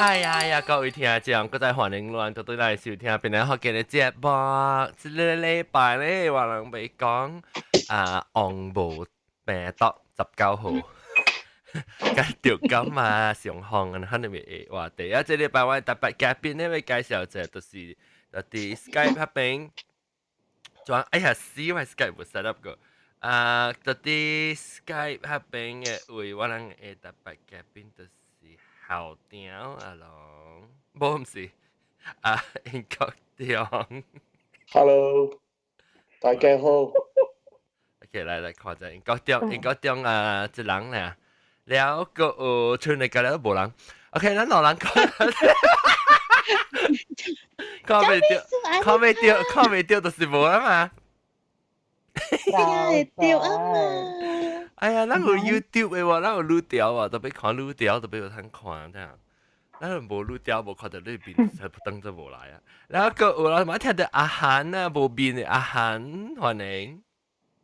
哎呀呀，各位聽眾，閣再歡迎亂倒轉來收聽邊個福建的節目。這个禮拜咧，我人欲講啊，黃毛病毒十九號，佮著感啊，上風啊，可能會話題啊。這禮拜我特別嘉賓咧，欲介紹者就是佇 Skype 彼邊，轉哎呀死，我 Skype 無 set up 過。啊，佇 Skype 彼邊的位，我人的特別嘉賓就是校長阿龍，無毋是啊，英國中。 Hello，大家好。 OK，來來看者英國中，英國中啊，一人爾，了閣有賰來個了無人。OK，咱兩人講，看袂著，看袂著，看袂著，就是無啊嘛。會著啊嘛。哎呀，咱有 YouTube 的喎，咱有錄條啊，特別看錄條，特別有通看這樣。咱無錄條，無看著你面，才當做無來啊。然後閣有啦，嘛聽著阿韓啊，無面的阿韓，歡迎。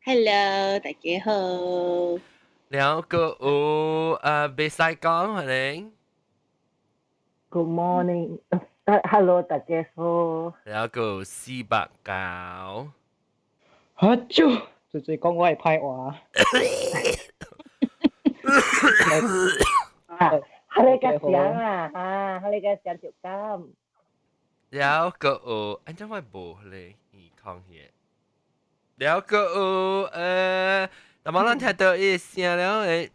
Hello，大家好。然後閣有啊，袂使講，歡迎。 Good morning，Hello，大家好。然後閣有四百九。哈啾，最最講我係歹話。啊，彼个聲啊，啊，彼个聲著感。然後閣有，按怎我無彼個耳孔去？然後閣有，但無咱聽著伊聲了，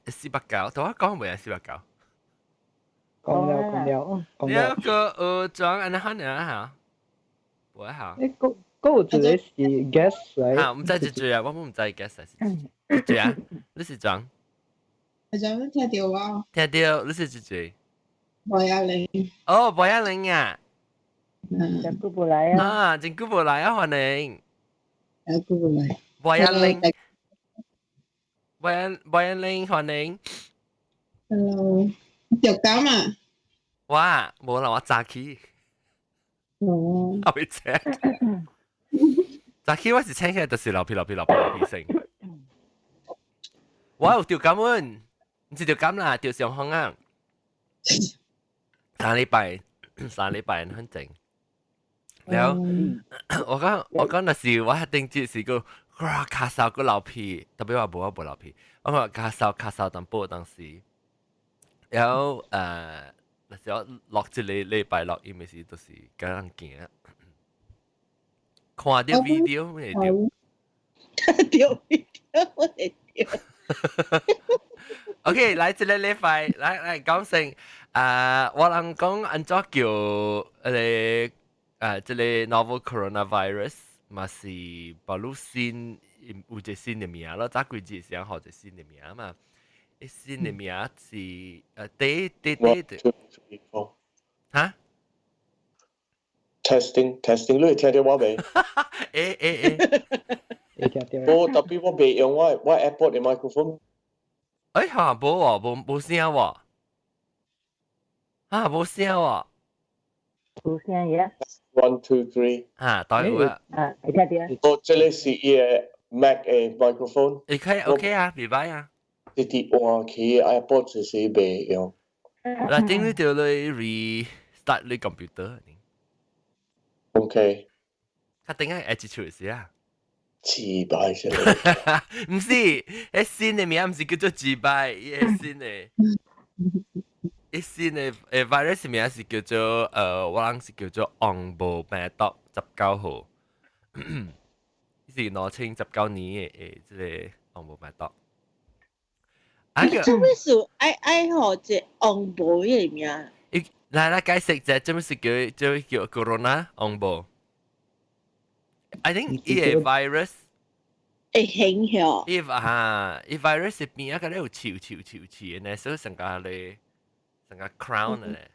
四百九，同我講未啊？四百九。講了講了講了。然後閣有裝按呢款爾嚇，無嚇。欸，閣閣有一個是 guest 來。啊，毋知這句啊，我毋知 guest 是這句啊，你是裝？阿張聽著我？聽著，你是這句？無亞玲。哦，無亞玲啊。真久無來啊！啊，真久無來啊，歡迎。真久無來。無亞玲。無亞無亞玲，歡迎。 Hello，著感啊？我無啦，我早起。哦。我未醒。早起我是醒起來就是流鼻流鼻流鼻流鼻聲。我有著感阮，毋是著感啦，著傷風啊。三禮拜，三禮拜很靜。了，我講若是我頂節是個，哇，咳嗽閣流鼻，特別話無我無流鼻，我講咳嗽咳嗽淡薄當時，然後若是我落一個禮拜六，伊咪是就是共人行，看著 video 會著。著 video 會著。 OK，來這個禮拜，來來講先，啊，我人講按怎叫這個 novel coronavirus 嘛是把路新有一個新的名咯，早幾日時候學一個新的名嘛，新的名是第第第第，哈？Testing testing，你會聽著我未？欸欸欸，聽著。無特別我袂用我 AirPod 的 microphone。欸哈，無喎，無無聲喎，啊無聲喎。無聲呀。 One two three。啊，對有啊。啊，會聽著。哦，這個是伊的 Mac 的 microphone。會可以 OK 啊，袂歹啊。直直換去 AirPod 就是袂用。嗱，頂你就來 restart 你 computer。 OK。較頂下會一出時啊。自敗先。毋是，彼新的名毋是叫做自敗，伊個新的，伊新的virus 名是叫做我人是叫做黃毛病毒十九號，是2019年的這个黃毛病毒。啊，做咩事愛愛予這黃毛的名？伊來來解釋者，做咩事叫做叫 corona 黃毛？I think 伊个 virus 會影響。伊哈，伊 virus 邊啊個咧有刺刺刺刺的呢，所以成個咧成個 crown 咧。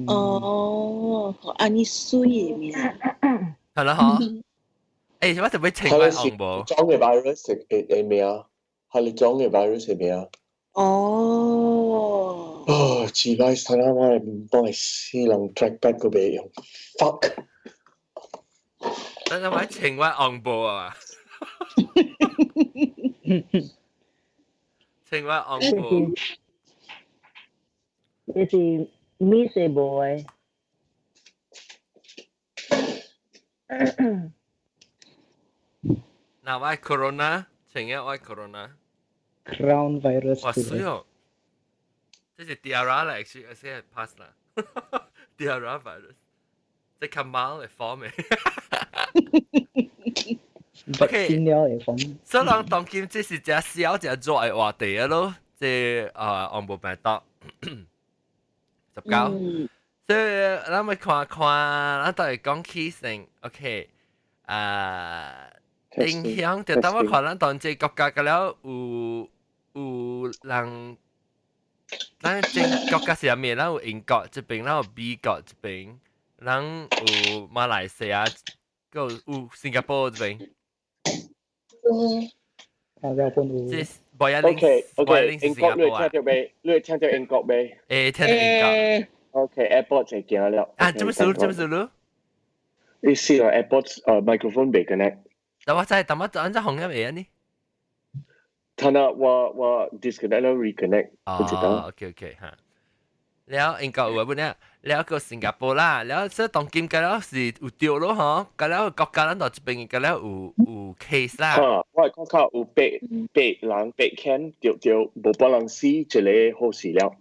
哦，按呢媠的名。係啦嗬。欸，我特別請問黃毛。裝的 virus 的名，係你裝的 virus 的名。哦。哦，自擺睇下我係唔幫你死人 trackpad 個袂用，fuck。等陣我請我紅毛啊！請我紅毛。這是 miss 無的。嗱，我 corona，前日我 corona。 Crown virus。哇，水哦！這是 diarrhea 嚟，actually，先係 pass 啦。diarrhea virus，即係 mild 嘅 form 嘅。 OK，嘅 form。所以人當今這是隻小隻熱嘅話題啊咯，這啊紅毛病毒19。所以咱咪看看，咱都會講起先，OK，啊，影響就等我看咱當這國家個了有人，咱這國家是啥物？咱有英國這邊，咱有美國這邊，咱有馬來西亞，閣有新加坡這邊。嗯。啊，有本有。這無一定 OK，英國你會聽到未？你會聽到英國未？會聽到英國。 OK，AirPods 就行了。啊，做乜事？做乜事咯？你試下 AirPods microphone 未 connect。但我知，但我按照紅音會呢？睇下我 disconnect 了 reconnect，不知道。哦，OK 哈。了英國有本呢，了個新加坡啦，了所以當今個了是有對咯嗬，個了國家咱度這邊個了有 case 啦。哈，我係感覺有八八人八 can 對對，無半人死一個好事了。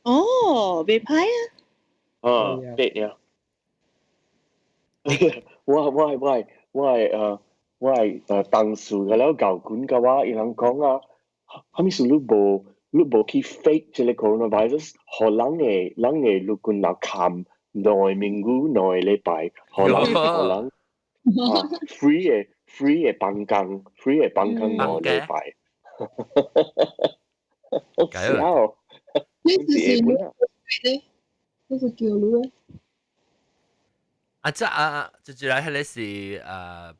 哦，袂歹啊！啊，八呀！我係當時個了舊管嘅話，伊人講啊，啥物事你無去 fake 這個 coronavirus，予人的陸軍來看兩名語2個禮拜，予人啊 free 的幫工，free 的幫工2個禮拜。好笑。呢是你，這是叫你。啊，這啊，就住來迄個是wireless 啊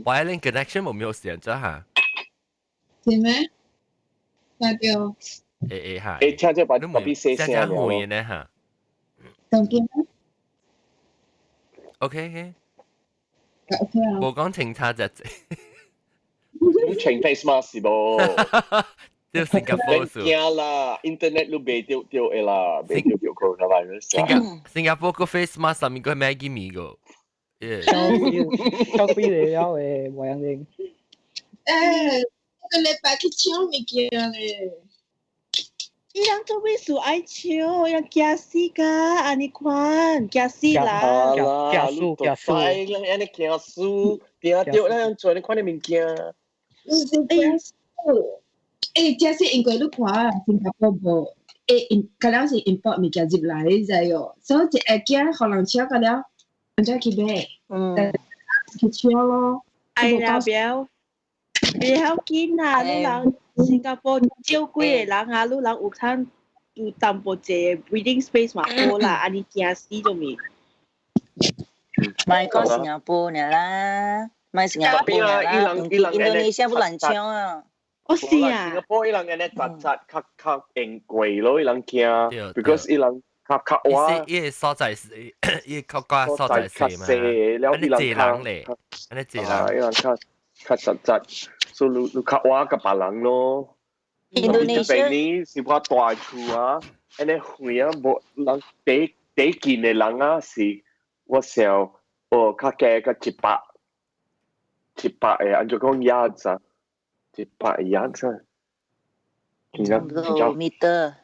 ，wireless connection 冇沒有時間這哈？是咩？代表。會會哈。會聽這把特別細聲這遠呢哈。當見。 OK OK。 OK 啊。無講清楚就。你穿 face mask 是無？這新加坡數。驚啦，internet 都袂著著的啦，袂著著 coronavirus。新加坡個 face mask 上面個 Maggi mee 個。超貴了誒，無樣子。誒，這個禮拜去搶物件咧。伊人做咩事愛搶？人驚死㗎，按呢款驚死人。驚死驚死。人按呢驚死，定著咱樣做呢款的物件。嗯，欸，這是因為你看新加坡無，欸，因個了是 import 物件入來，你知哦？所以一會驚予人搶個了，按怎去買？嗯，去搶咯。哎呀，表，袂曉緊啊！你人新加坡少幾個人啊，你人有通有淡薄者 breathing space 嘛好啦，按呢驚死就咪。莫講新加坡爾啦，莫新加坡爾啦，印度尼西亞不難搶啊。哦是啊，新加坡伊人按呢雜雜較較用貴咯，伊人驚，because 伊人較較話，伊個所在是，伊個國家所在較細，了伊人較，按呢濟人，伊人較較實質，所以你較話佮別人咯。印度尼西亞呢是我大厝啊，按呢遠啊，無人第第近的人啊是，我想哦較加個100個，按怎講 yards 啊？100 yards 啊，差不多 meter，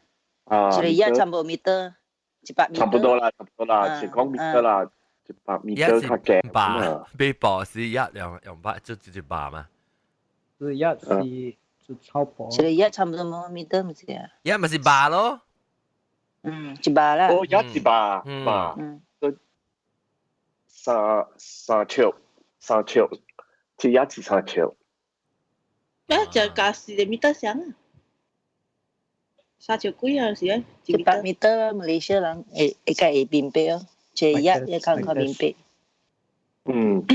啊，一個 yard 差不多 meter，100 meter。差不多啦，差不多啦，是講 meter 啦，100 meter 較加。百，比百是一兩兩百，就一百嘛。是一是是超薄。一個 yard 差不多 meter 唔是啊？一咪是百咯。嗯，100啦。哦，一一百，百，三尺，三尺，這一是3尺。啊，就加四個 meter 上啊，3尺幾啊是啊？100 meter 馬來西亞人會會較會明白哦，這一一較較明白。嗯。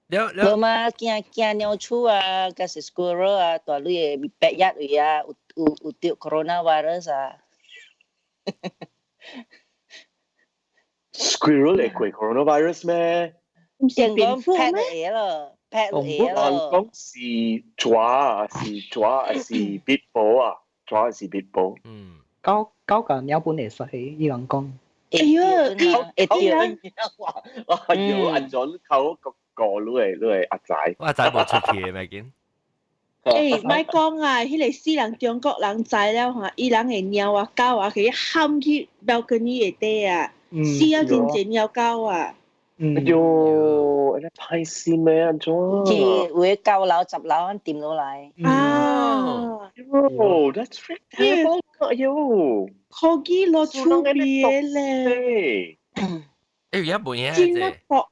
了了嘛，驚驚鳥鼠啊，佮是 squirrel 啊，大類的 backyard 位啊，有得 coronavirus 啊。 Squirrel 會過 coronavirus 咩？聽講 pet 的咯。劈人講是蛇，是蛇，是必寶啊，蛇是必寶。嗯，狗狗個鳥本會使，伊人講。哎喲，會對。哎喲，按怎口個個你會阿仔？我阿仔無出去嘅咪見。欸，莫講啊，彼個死人中國人知了吼，伊人的貓啊狗啊，去譀去 balcony 下底啊，死啊真濟貓狗啊。哎喲，你歹死咩按怎？去有的9樓10樓按掂落來。啊！喲，that's terrible！哎喲，可以落厝邊咧。欸，有影無影真啊薄，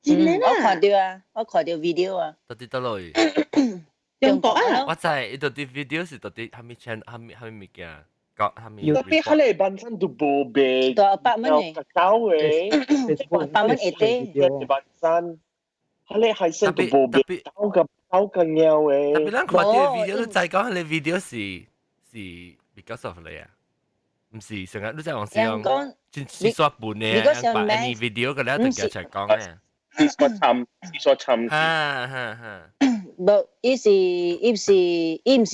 真的我看到啊，我看到 video 啊。到底佗落去？中國啊！我知，伊到底 video 是到底蝦米 channel 蝦米蝦米物件，講蝦米。特別彼個本身都無賣，大百蚊嘅，狗嘅，百蚊一啲。本身，彼個係身都無賣，狗個狗個貓嘅。特別咱看到 video 都知講，彼個 video 是 because of 你啊，毋是成日你知往時講，真是刷本嘅，把 any video 個了就叫出來講嘅。是說參，是說參。哈哈哈。無，伊毋是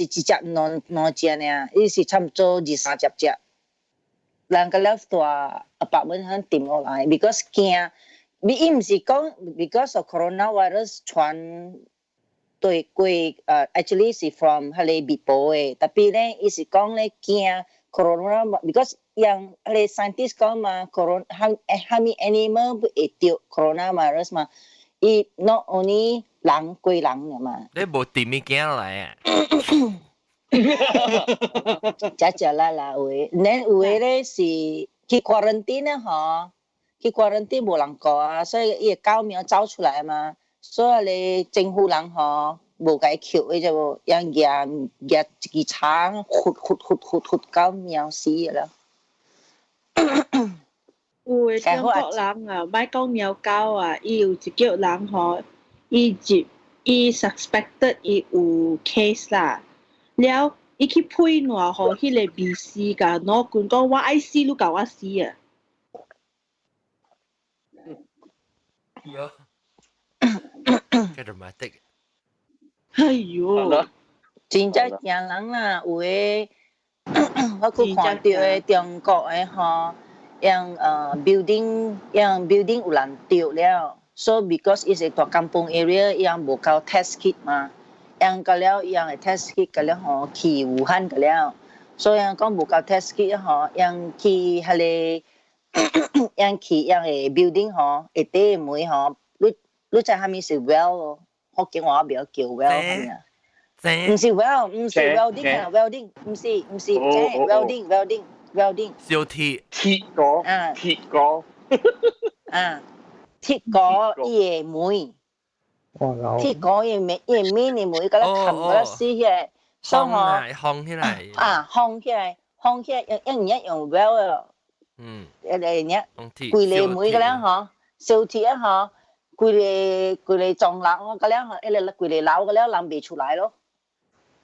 一隻兩兩隻爾，伊是差不多二三十隻。人個了大apartment 很掂落來，because 驚，伊毋是講 because of coronavirus 傳對過，actually 是 from 彼個蜜婆的，特別咧，伊是講咧驚 corona，because 樣彼個 scientist 講嘛，corona 蝦蝦米 animal 會著 coronavirus 嘛，伊 not only 人歸人爾嘛。你無掂物件來啊？食食啦啦有的，咱有的咧是去 quarantine 咧吼，去 quarantine 無人顧啊，所以伊的狗貓走出來嘛，所以咧政府人吼無共伊扣的啫無，用舉舉一支叉，拂拂拂拂拂到貓死了。有的中國人啊，莫講貓狗啊，伊有一叫人吼，伊入伊 suspected 伊有 case 啦，了伊去配暖予彼個美斯共老君講我愛死，你共我死啊！喲，幾 dramatic！哎喲，真正驚人啦，有的我去看著的中國的吼，用building 用 building 有人著了，so because 伊是大 kampung area，伊無夠 test kit 嘛，用個了用的 test kit 個了吼去武漢個了，所以講無夠 test kit 吼，用去彼個用去用的 building 吼，下底的門吼，你知啥物是 weld 咯？福建話袂曉叫 weld 啥物啊？毋是 weld，毋是 welding 啊，welding，毋是毋是，這 welding welding welding。燒鐵。鐵鍋。啊。鐵鍋。啊，鐵鍋伊的門。鐵鍋伊的門，伊的門的門，佮咱冚佮咱死起來，所以吼，烘起來。啊，烘起來，烘起來，用用用 weld 一個爾，規個門佮咱吼，燒鐵啊吼，規個規個幢樓佮了吼，一個規個樓佮了人袂出來咯。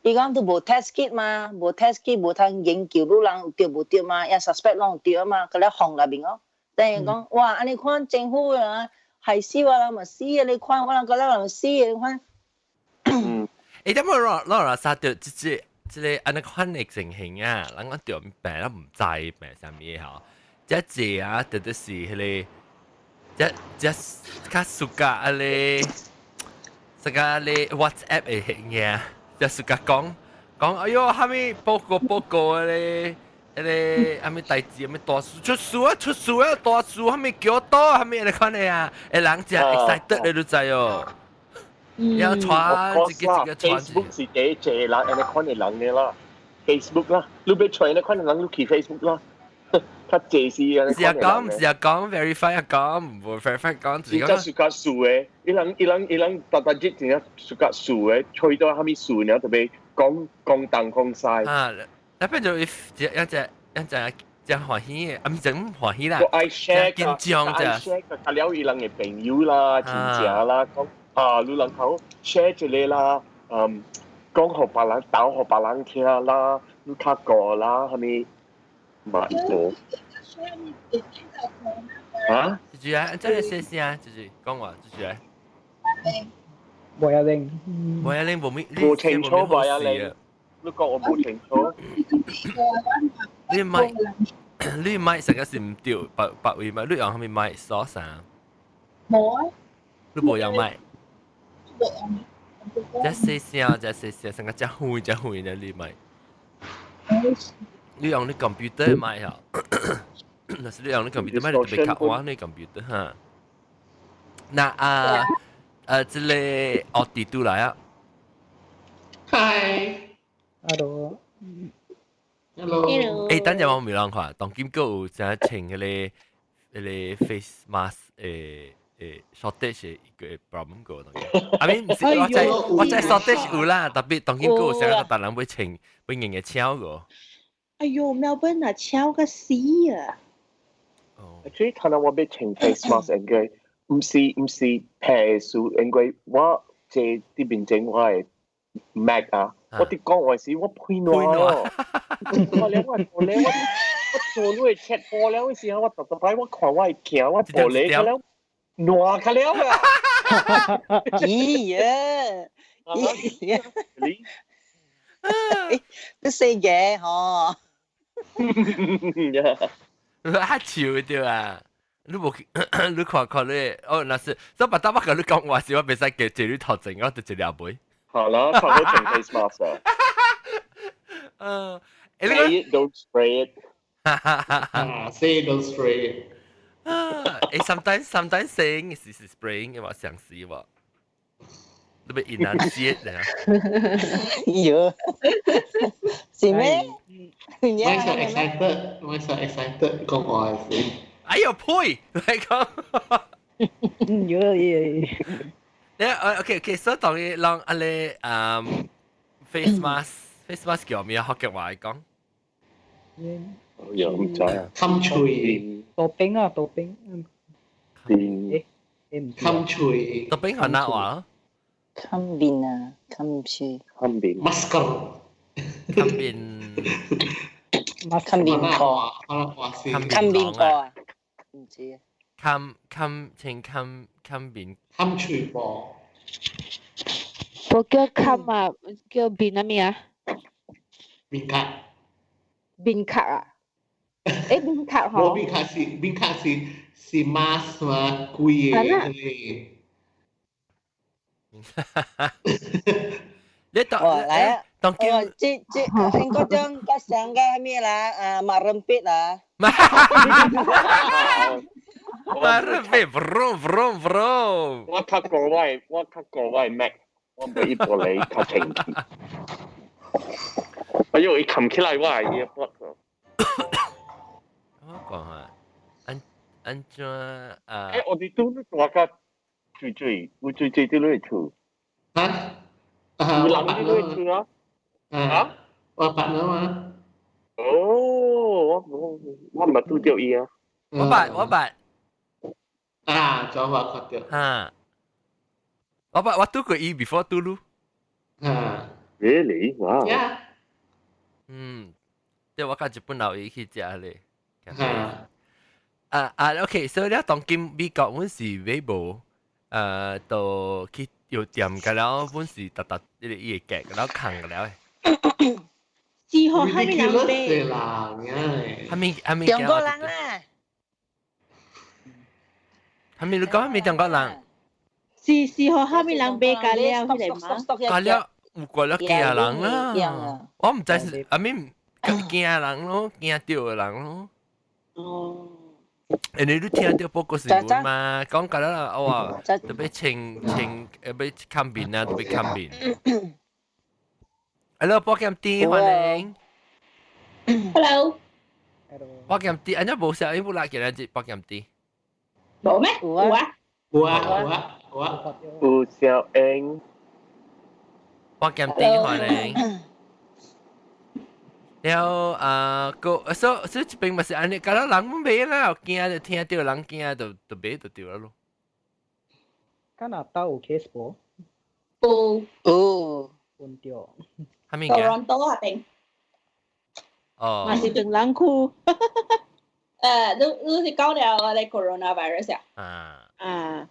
伊講都無 test kit 嘛，無 test kit 無通研究汝人有著無著嘛，也 suspect 攏有著嘛，佮了放內面哦。等於講，哇，按呢看政府啊，害死我人嘛死啊！你看我人佮了人死啊！你看。欸，點解攞攞啥著這這這个按呢款的情形啊？人講著病都毋知病啥物吼，這這啊，特別是彼個，這這較 suka 按呢，這個咧 WhatsApp 的物就 suka 講講，哎喲，啥物報告報告咧，彼個啥物代誌，啥物大事出事啊出事啊大事，啥物叫多，啥物按呢款的啊，會人真 excited 你都知哦。要傳一個一個傳。 Facebook 是第一濟人按呢款的人的啦，Facebook 啦，你欲揣按呢款的人，你去 Facebook 啦，較濟是按呢款的人。是啊講，是啊講，verify 啊講，無 verify 講。真正 suka 數的，伊人伊人伊人逐逐日真正 suka 數的，吹到啥物事爾特別講講東講西。啊，那變做一隻一隻一隻真歡喜的，啊，毋是真歡喜啦，我愛 share 緊張啫。share 佮了伊人的朋友啦、親戚啦，講啊，你人口 share 一個啦，嗯，講予別人，鬥予別人聽啦，你較過啦，啥物嘛伊無。啊？這句啊，這個聲聲，這句講話，這句啊。無一定。無一定無咩，無清楚無一定。你講我無清楚。你買你買成個是毋對，白白位買，你用啥物買 source 啊？無啊。你無用買？無用。只細聲，只細聲，成個只遠只遠的你買。你用你 computer 買嚇？若是你用你 computer 買，你特別較晚你 computer 哈。那啊，這個奧迪都來啊。 Hi。 Hello。 Hello。欸，等陣我未人看，當今閣有啥穿彼個 face mask 誒 shortage 一個 problem 個當今。I mean 毋是，我知 shortage 有啦，特別當今閣有啥個別人欲穿，欲硬嘅搶個。哎喲，Melbourne 啊，搶個死啊！哦。 Actually，睇下我欲穿 face mask 應該毋是皮數，因為我這啲邊整我係 Mac 啊，我啲講話時我配暖咯。我咧我做咧我我做你切波了時候，我特特擺我看我係鏡我玻璃了，暖較了啊！咦呀！咦呀！你死嘅嗬！較笑對啊！你無你看看你哦，若是所以別當我共你講話時，我袂使記坐你頭前，我就一粒杯。好啦，頭好穿 face mask 啊！ Say it, don't spray it. 啊，say it, don't spray it. 欸，sometimes saying 是 spraying 嘅話，相似喎。你欲 enunciate 咧？喲，是咩？我so excited，我 so excited 講話先。哎呦呸！嚟講。喲耶！你 OK，所以當你讓阿你face mask，face mask 叫咩？福建話講。又唔知啊。冚喙。多冰啊，多冰。邊？冚喙。多冰係哪話？冚面啊，冚喙。冚面。 Masker。冚面。冚面布。冚面布啊？唔知啊。冚冚請冚冚面。冚喙布。我叫冚啊，叫面啊咩啊？面卡。面卡啊？欸，面卡嗬？無面卡是面卡是 mask 嘛，貴嘅。你當來啊！當哦，這這應該將個上個咩啦？啊，馬仁必啊！馬仁必，vroom vroom vroom。我較過我 Mac，我唔一玻璃較清氣。哎呦，伊冚起來我係 earpod。我講啊，按按怎啊？欸，我哋都大家水水，有水水啲落厝。嚇？有人啲落厝啊？啊？我捌啦嘛。哦，我毋捌拄著伊啊。我捌我捌。啊，左我看著。嚇！我捌我拄過伊 before 拄你。啊。 Really? Wow. Yeah. 嗯，對，我佮日本老伊去食咧。啊。啊啊，OK，所以咧當今美國阮是買無，到去藥店個了，阮是特特伊個伊個價，了扛個了。是吼，蝦米人買？人蝦米蝦米？中國人啦。蝦米你講蝦米中國人？是吼，蝦米人買咖了，彼個嗎？咖了有過了驚人啦，我毋知是阿咪驚人咯，驚著的人咯。哦。因為你聽著報告新聞嘛，講過了哇，特別清清，欲看面啊，特別看面。Hello，保險店歡迎。 Hello。保險店，按怎無聲音不來，今日保險店。無咩？有啊。有啊有啊有啊。有小英。保險店歡迎。了啊，個所以這邊嘛是按呢，敢若人買啦，驚就聽著人驚就買就對了咯。加拿大有 case 無？有。有。有著。啥物多倫多那邊。哦。嘛是唐人區。你你是講了我的 coronavirus 啊？啊。啊。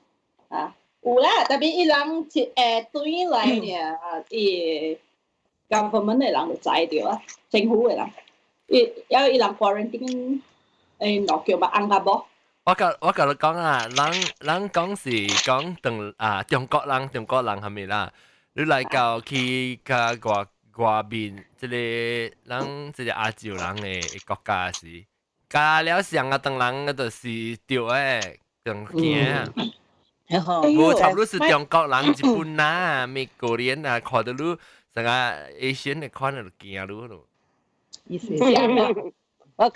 啊，有啦，特別伊人對來呢，伊 government 的人就知著啊，政府的人，伊要伊人 quarantine 落叫嘛紅甲無。我共你講啊，人講是講等啊中國人中國人係咪啦？你來到去較外外面，這個人這個亞洲人的國家時，加了上啊當人就是對的，當驚。無差不多是中國人、日本啊、美國人啊，看到你成個 Asian 的看到就驚你咯。意思。我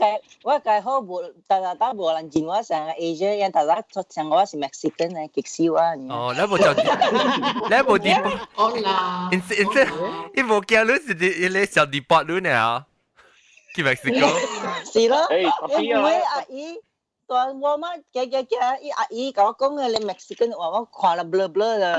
計好無，但係打無人認我成個 Asia，因頭先像我是 Mexican 嘅，極少啊。哦，你無就，你無啲，好啦，因因這，伊無驚你是啲，你小 deport 你呢？去墨西哥。是咯，因為阿姨，但我媽驚驚驚，伊阿姨共我講嘅，你 Mexican 話我看了 blur blur 啦。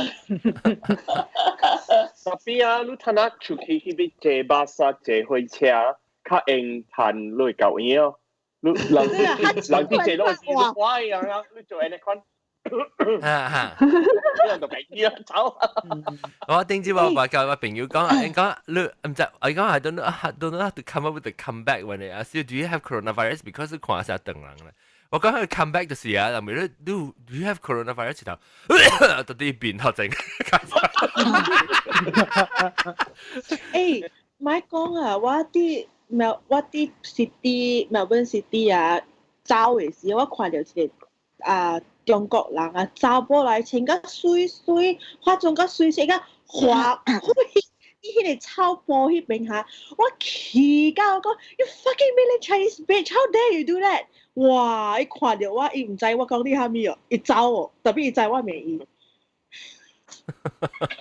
Tapi 啊，你睇下出去彼邊坐巴士坐火車，較用趁你會夠影哦。你人人啲坐落去，我樣啊，你做按呢款，哈哈，人就俾啲啊走。我頂次我話教我朋友講啊，伊講你毋知，我講 I don't know how to come up with the comeback when they ask you do you have coronavirus because 看下等人啦。我講佢 come back 就是啊，人咪你 do you have coronavirus 頭，到底變頭整。誒，莫講啊，我佇我佇 city Melbourne City 啊，走的時，我看到一個啊中國人啊，查某來穿甲媠媠，化妝甲媠媠，甲華伊彼個草埔彼邊哈，我氣到我講，You fucking mainland Chinese bitch, how dare you do that？哇！伊看著我，伊毋知我講你啥物哦，伊走哦，特別伊知我罵伊。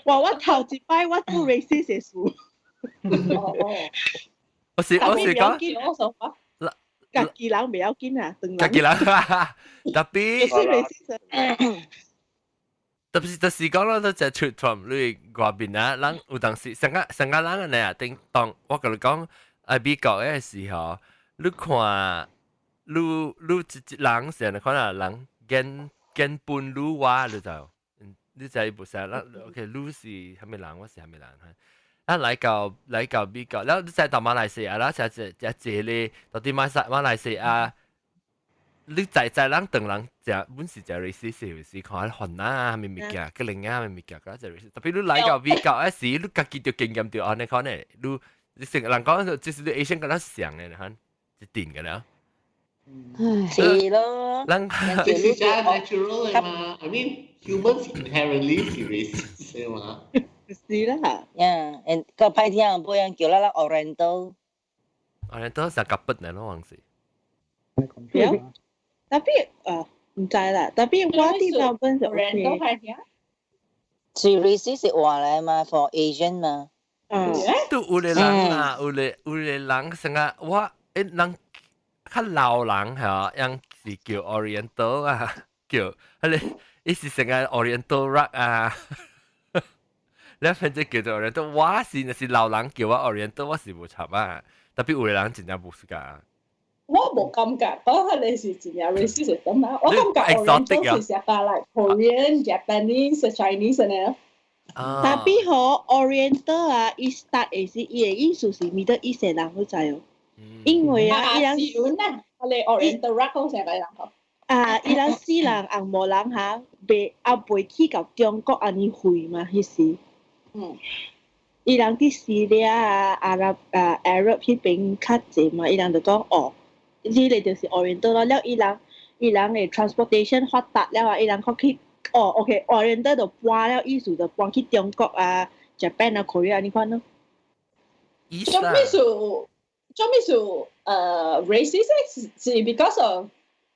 哇！我頭一擺我做 racist 的事。我是講，家己人袂要緊啊，家己人，特別特別就是講咯，都就出 from 你外邊啊，人有當時上個上個人按呢啊，頂當我共你講，喺美國的時候，你看，你你一一人是按呢看啊，人見見本你我你就，你知無啥？咱 OK，你是啥物人，我是啥物人？啊來到美國，然後你再到馬來西亞啦，才一一個咧，到底馬來西亞，你在在人當人食，本是食 racist 是看番仔啊，啥物物件，吉零啊，啥物物件，嗰隻 racist。特別你來到美國嗰時，你家己就經驗著按呢款的，你你成人講就是你 Asian 跟咱像的，你看一定嘅了。是咯，人這是真 natural 的嘛？I mean humans inherently 是 racist 的嘛？是啦。呀，誒，個歹聽，不樣叫咱咱 Oriental。 Oriental 是夾筆嚟咯，還是？對。Tapi 啊，毋知啦。Tapi 我佇 Melbourne 就 Oriental 歹聽。是 racist 是話來嘛，for Asian 嘛。嗯。都有的人啊，有的人成個我誒人較老人嚇，樣是叫 Oriental 啊，叫彼個伊是成個 Oriental rug 啊。你反正叫做 Oriental，我是若是老人叫我 Oriental，我是無插啊。特別有的人真正無是㗎。我無感覺，講彼個是真正 racist 的嘛。我感覺 Oriental 是寫個 like Korean、Japanese、Chinese 呢。 Tapi 吼 Oriental 啊，伊 start 的是伊的意思是 Middle East 的人，你知哦？因為啊，伊人是啊，我哋 Oriental rug 講成個人吼。啊，伊人死人紅毛人哈，袂啊袂去到中國按呢遠嘛，彼時。伊人佇 Syria 啊、阿拉啊、Arab 彼邊較濟嘛，伊人就講哦，呢個就是 Oriental 咯。了伊人伊人的 transportation 發達了啊，伊人較去哦，OK，Oriental 就搬了，意思就搬去中國啊、Japan 啊、Korea 按呢款咯。做咩事？做咩事？Racist 是 because of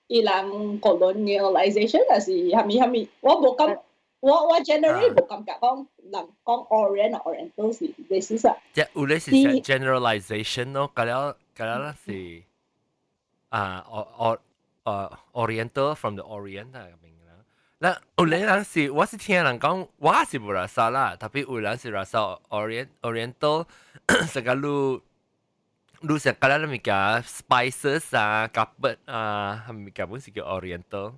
伊人 colonialization 還是蝦米蝦米？我無感，我 generally 無感覺講人講 Orient Oriental 是 racist 啊。即有咧是 generalization 咯，嗰了嗰了是啊，o o Oriental from the Orient 啊咁樣啦。那有咧人是我是聽人講，我是無拉薩啦，特別有人是拉薩 Orient Oriental 成個路。你食嗰啲物件 spices 啊、carpet 啊，係物件本是叫 Oriental。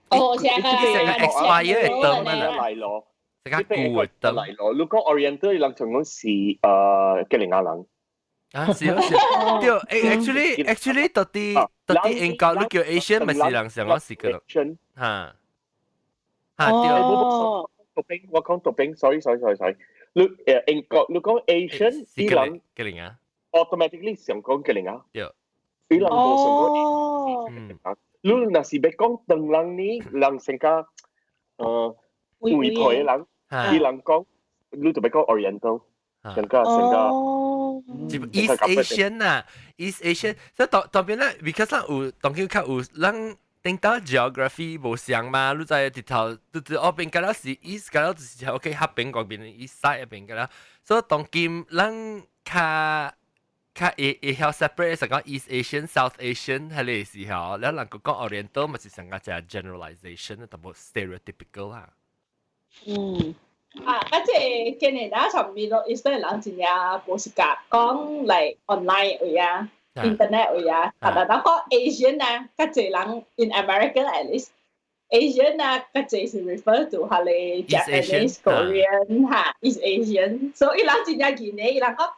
哦，成個成個 expire 嘅燈啊嚟咯，成個舊嘅燈嚟咯。如果 Oriental 人就講是吉林亞人。啊，是啊是啊，對，actually 到底英國你叫 Asian 咪是人上講是個，嚇嚇對。哦，讀兵，我講讀兵，sorry sorry sorry sorry。你英國你講 Asian，是伊人吉林啊，automatically 想講吉林啊。對。伊人無想講。你若是欲講唐人呢，人成個媒婆的人，伊人講，你就欲講 Oriental，成個成個。 East Asian 啊，East Asian，所以當當邊咧，because 咱有當今較有咱頂到 geography 無相嘛，你知直頭就是哦邊個了是 East 個了就是 OK 合邊嗰邊 East side 邊個了，所以當今咱較較會會曉 separate 成講 East Asian、South Asian 係個時候，了人個講 Oriental 咪是成個只 generalization，淡薄 stereotypical 啦。啊，嗰隻今年啊，上面咯，以色列人真正無是甲講嚟 online 位啊，internet 位啊，但係講 Asian 啊，較濟人 in America at least Asian 啊，較濟是 refer to 係你 Japanese、Korean 嚇，East Asian，所以伊人真正見呢，伊人講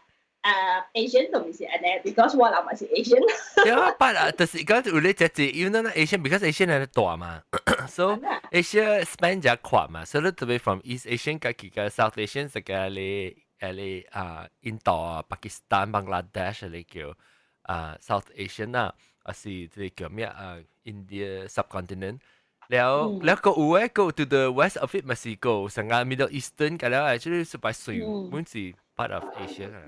Asian 就唔是按呢，because 我人嘛是 Asian。對啊，but 啊，就是講有咧只只，因為咱 Asian because Asian 係大嘛，so Asia span 較闊嘛，所以特別 from East Asian 加其個 South Asian 就個你你啊印度啊、巴基斯坦、Bangladesh 你叫啊 South Asian 啊，還是這個叫咩啊 India subcontinent。了了個有誒個 to the west of it 咪是個成個 Middle Eastern 個了，actually 是擺水，本是 part of Asia 啊。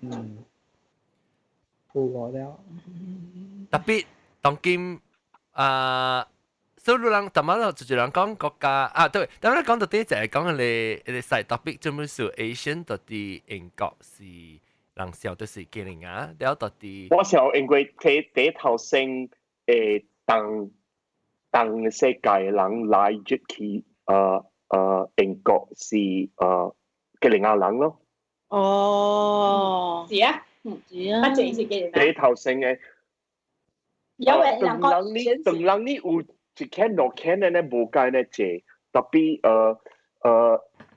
嗯，有我了。特別當今啊，所以人淡仔就人講國家啊，對，當然講到底就係講你細 topic 專門是 Asian 到底英國是人笑就是吉林啊，了到底。我想因為第第頭先當當世界人來入去英國是吉林亞人咯。哦，是啊，嗯，是啊，啊，這是吉林第頭先嘅。有人人講你唐人你有一間兩間的呢無計呢濟，特別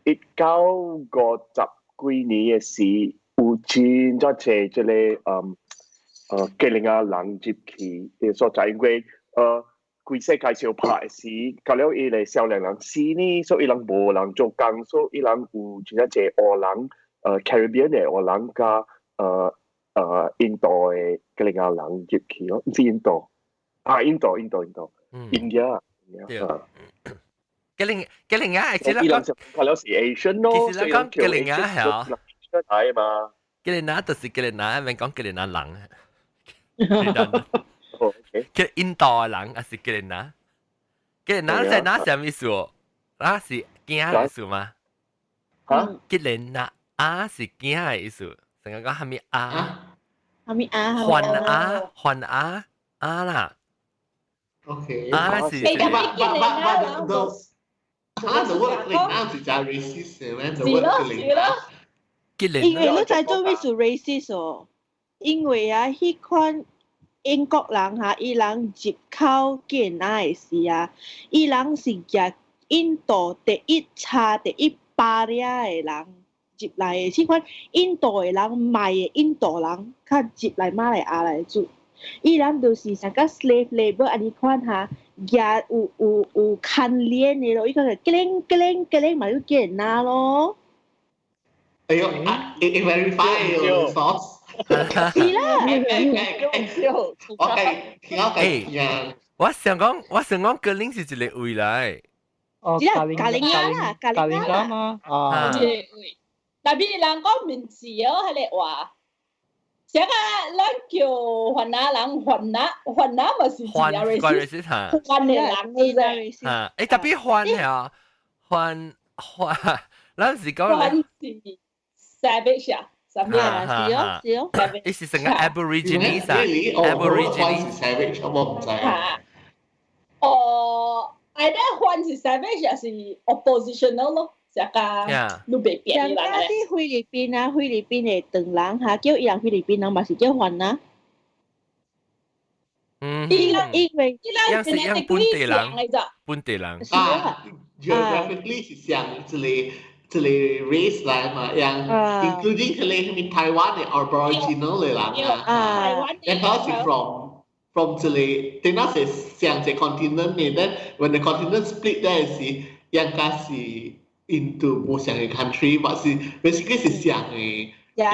1950幾年的時，有真正濟這個吉林亞人入去的所在，因為規世界相拍的時，到了伊個少年人死呢，所以伊人無人做工，所以伊人有真正濟烏人，Caribbean 的烏人佮印度的吉林亞人入去咯，毋是印度，啊印度印度印度，India，對。吉林吉林亞，其實講，佢了是 Asian 咯，其實講吉林亞係啊，係嘛？吉林亞就是吉林亞，免講吉林亞人。叫印度的人，還是吉林亞？吉林亞在哪啥物意思？那是囝的意思嗎？嚇？吉林亞啊是囝的意思，成個講蝦米啊？蝦米啊？還啊還啊啊啦。 OK。啊是。 啊，the word 吉林亞是真 racist 嘅咩？The word 吉林亞。吉林。因為你知做咩是 racist 哦？因為啊，彼款英國人哈，伊人入口吉林的時啊，伊人是舉印度第一差第一巴領的人入來的，這款印度的人賣的印度人較入來馬來亞來住，伊人就是像個 slave labor 按呢款哈，舉有有有牽連的咯，伊個吉林吉林吉林嘛，就吉林咯。哎呦，啊，你 verify your source。是啦，我計，我計，我想講，我想講格林是一個位來。哦，加林亞啦，加林亞嘛，啊。一個位，特別人講名字哦，彼個話，啥個咱叫番仔人，番仔番仔嘛是番 racist，番的人你知？啊，欸，特別番啊，番番，咱是講番是 savage 啊。啊，是哦，是哦。伊是成個 Aborigines 啊，Aborigines 是 savage，我唔知。哦，哎，那番是 savage 也是 oppositional 咯，成個你袂變人咧。啲菲律賓啊，菲律賓的唐人哈，叫伊人菲律賓人嘛是叫番啊。因為伊人是樣本地人，本地人。啊，geographically 是像這個 race 來嘛，樣 including 佢哋係台灣的 Aboriginal 的人啊，然後是 from 這個，等下是上一個 continent 的，then when the continent split 咧是應該是 into 無相的 country，或是 basically 是相的這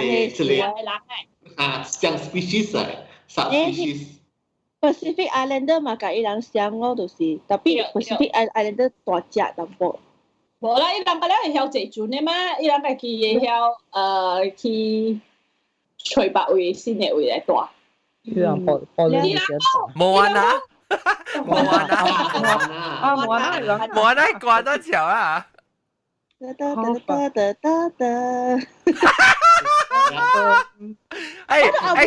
個啊，相 species 來 subspecies。 Pacific Islander 嘛，共伊人相咯，就是，tapi Pacific Islander 大隻淡薄。無啦，伊人個了會曉坐船的嘛，伊人家己會曉去揣別位新的位來住。伊人播播你莫安娜，莫安娜，啊莫安娜，莫安娜掛得橋啊！噠噠噠噠噠噠。哎哎，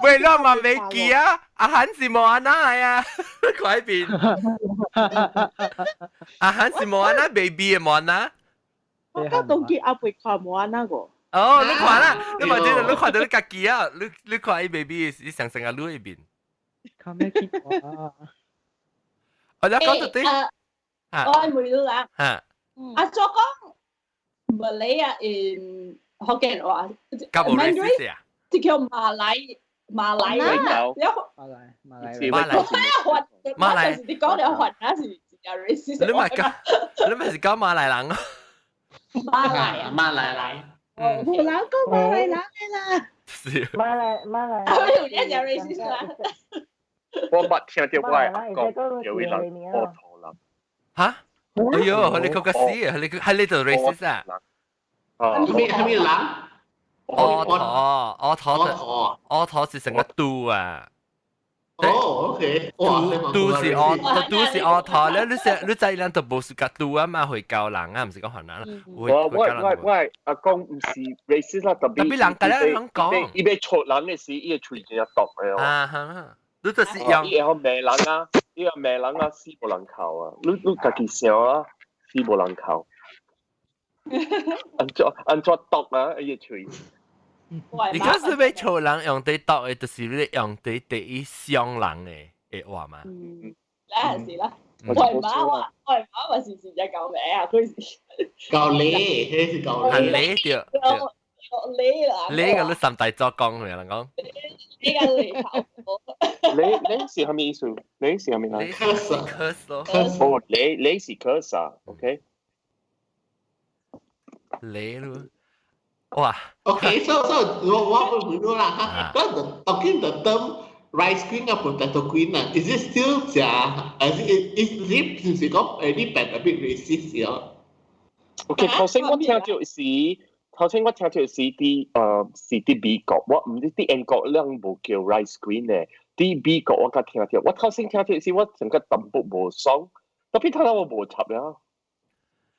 為了嘛未記啊，阿韓是莫安娜啊，快變。阿韓是莫安娜 baby 的莫安娜。我剛當記阿伯看莫安娜個。哦，你看啦，你嘛知你看到你家己啊，你看伊 baby 是上成個女一邊。看咩結果啊？我哋講到底。我係問你啦。嚇。啊，做講馬來亞 in 福建話， Mandarin 這叫馬來馬來啊，馬來馬來馬來馬來，你講了還那是真 racist。你咪講，你咪是講馬來人。馬來啊，馬來來。無人講馬來人的啦。馬來馬來。我有點講 racist 啦。我捌聽到我阿公有一人烏頭人。嚇？哎呦，你講個死啊！你係你做 racist 啊？係咩人？烏頭，烏頭，烏頭是成個都啊！哦，OK，都是烏，都是烏頭咧。你成你知人都無是個都啊嘛，回教人啊，毋是講雲南啦。我阿公毋是 racist 啦，特別特別人家咧講，伊欲錯人的時，伊的喙真正毒的哦。啊哈，你就是用伊會曉罵人啊，伊會罵人啊，死無人哭啊！你家己想啊，死無人哭。按怎毒啊？伊的喙。你講是欲錯人用啲毒的，就是你用啲第一傷人的話嘛？嗯，嗱是啦。我媽話，我媽話是真正夠名啊，佢是夠你，彼是夠你。係你對。你啦。你個你三大作講嘅人講。你個你頭。你是啥物意思？你是啥物人？curse curse 咯。哦，你是 curse 啊？OK。你咯。哇！Okay, so 我會問啦，哈，嗰 talking the term rice queen 啊，potato queen 啊，is it still 食？還是 is 是講有啲變 a bit racist 哦？OK，頭先我聽到是佇美國，我毋知佇英國兩無叫 rice queen 咧，佇美國我較聽到，我頭先聽到時我成個淡薄無爽，tapi 頭先我無插了。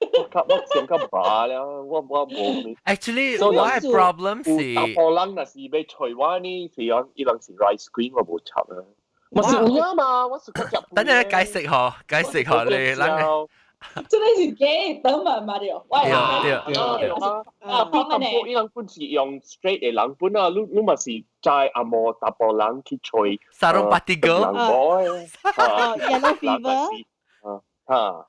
我成個麻了，我無。 Actually，我的 problem 是，查埔人若是欲揣我呢，是講伊人是 rice queen，我無插啊。我是有影嘛，我是較食。等陣解釋嗬，解釋嗬你，咱真的是假等嘛嘛對，我對對對啊，比淡薄伊人本是用 straight 的人本啊，你嘛是知紅毛查埔人去揣。 Sarong party girl。人 boy。哦，yellow fever。啊啊。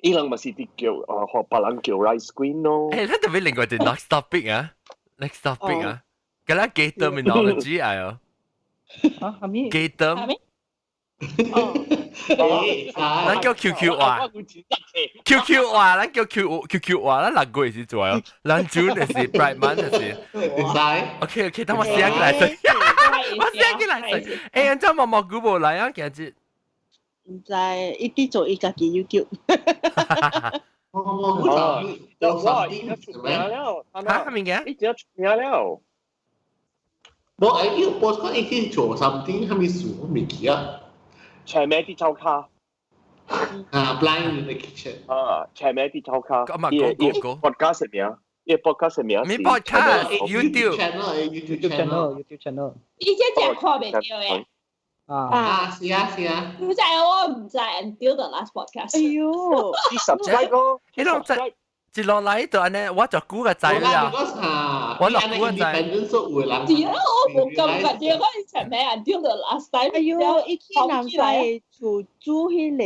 伊人嘛是佇叫啊，予別人叫 rice queen 咯。誒，咱特別另外一個 next topic 啊，next topic 啊，嗰啦 gay terminology 啊喲。啊，係咪？gay term。咱叫 QQ 話，QQ 話，咱叫 QQ 話，咱六個月是做哦，咱 June 就是 Pride Month 就是。會使。 OK OK，等我寫起來先，我寫起來先。欸，按怎毛毛菇無來啊？今日。毋知，伊佇做伊家己 YouTube。毛毛菇就我已經出名了。嚇，啥物件？伊真出名了。無，伊有 post 講伊去做 something，啥物事我未記啊。斜暝佇灶跤。啊，blind in the kitchen。啊，斜暝佇灶跤。咁啊，講講講。 podcast 名，伊 podcast 名。咩 podcast？YouTube channel，YouTube channel，YouTube channel。伊這只看袂著的。啊啊，是啊是啊。唔知我毋知 until the last podcast。哎喲，你 subscribe 咯，你攏知。接落嚟就按呢，我就估個仔啦。我落估個仔。是啊，我無感覺著我以前咩 until the last time。哎喲，伊去南西厝煮彼个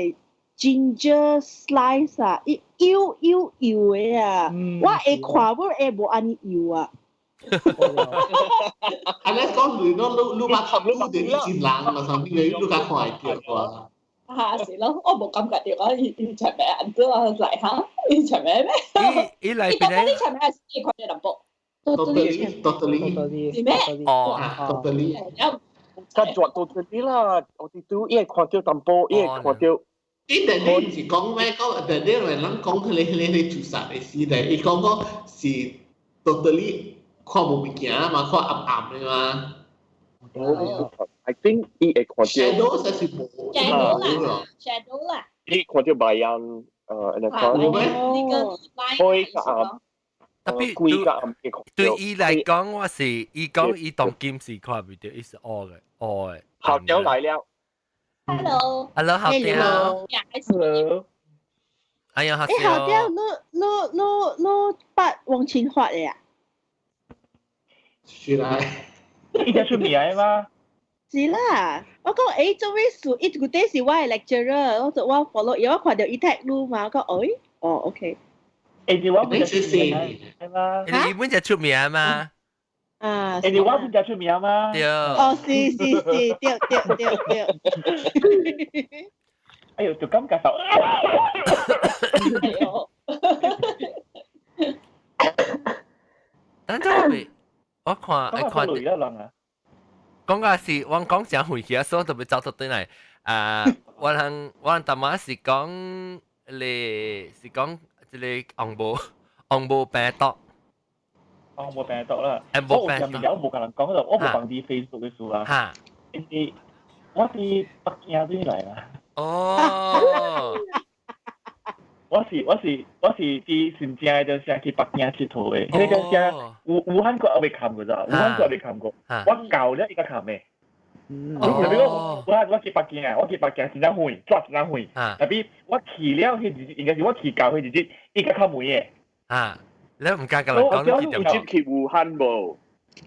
ginger slice 啊，伊幼幼幼的啊，我會看無會無按呢幼啊。啊，你講你儂你你捌你捌啲真人嘛？上邊你你較看會著啩？嚇是咯，我無感覺著講伊伊食咩按怎啊來哈？伊食咩咩？伊來伊講你食咩是伊看著淡薄。 Totally, totally. 是咩？哦，totally。較絕 totally 啦，我哋都伊會看著淡薄，伊會看著。伊第日毋是講咩？講第日人講彼个自殺的事咧，伊講講是 totally 看無物件嘛，看暗暗的嘛。 I think 伊會看著。 Shadow 才是無。 Shadow 啦，shadow 啦。伊看著白樣，那個。無咩？開較暗。特別規較暗對伊來講，我是伊講伊當今是看袂著，伊是烏的烏的。校長來了。 Hello。 Hello，校長。 Hello。哎呀，校長。欸，校長，你你你你捌王清發的啊？是啦。伊才出名的嗎？是啦，我講欸，做咩事？伊舊底是我的 lecturer，我就我 follow，因為我看著伊 tag 你嘛，我講欸，哦，OK。欸，是我本就出名嘛？你本就出名嘛？啊！欸，是我本就出名嘛？對。哦，是是是，對對對對。哎呦，就感覺到。哎呦！等陣我看愛看。講個是，我講誠遠去啊，所以特別走到轉來。啊，我通我淡仔是講，咧是講這个紅毛紅毛病毒。紅毛病毒啦。紅毛病毒。我無共人講，我無放佇 Facebook 的事啊。哈。因為我佇北京轉來啦。哦。我是我是我是佇新正的陣時去北京𨑨迌的，彼個陣時武武漢閣猶未冚過咋，武漢閣猶未冚過，我到了伊才冚的。特別我我我去北京啊，我去北京真正遠，蹛真正遠。特別我去了彼日，應該是我去到彼日，伊才較門的。啊，你毋敢共人講你有入去武漢無？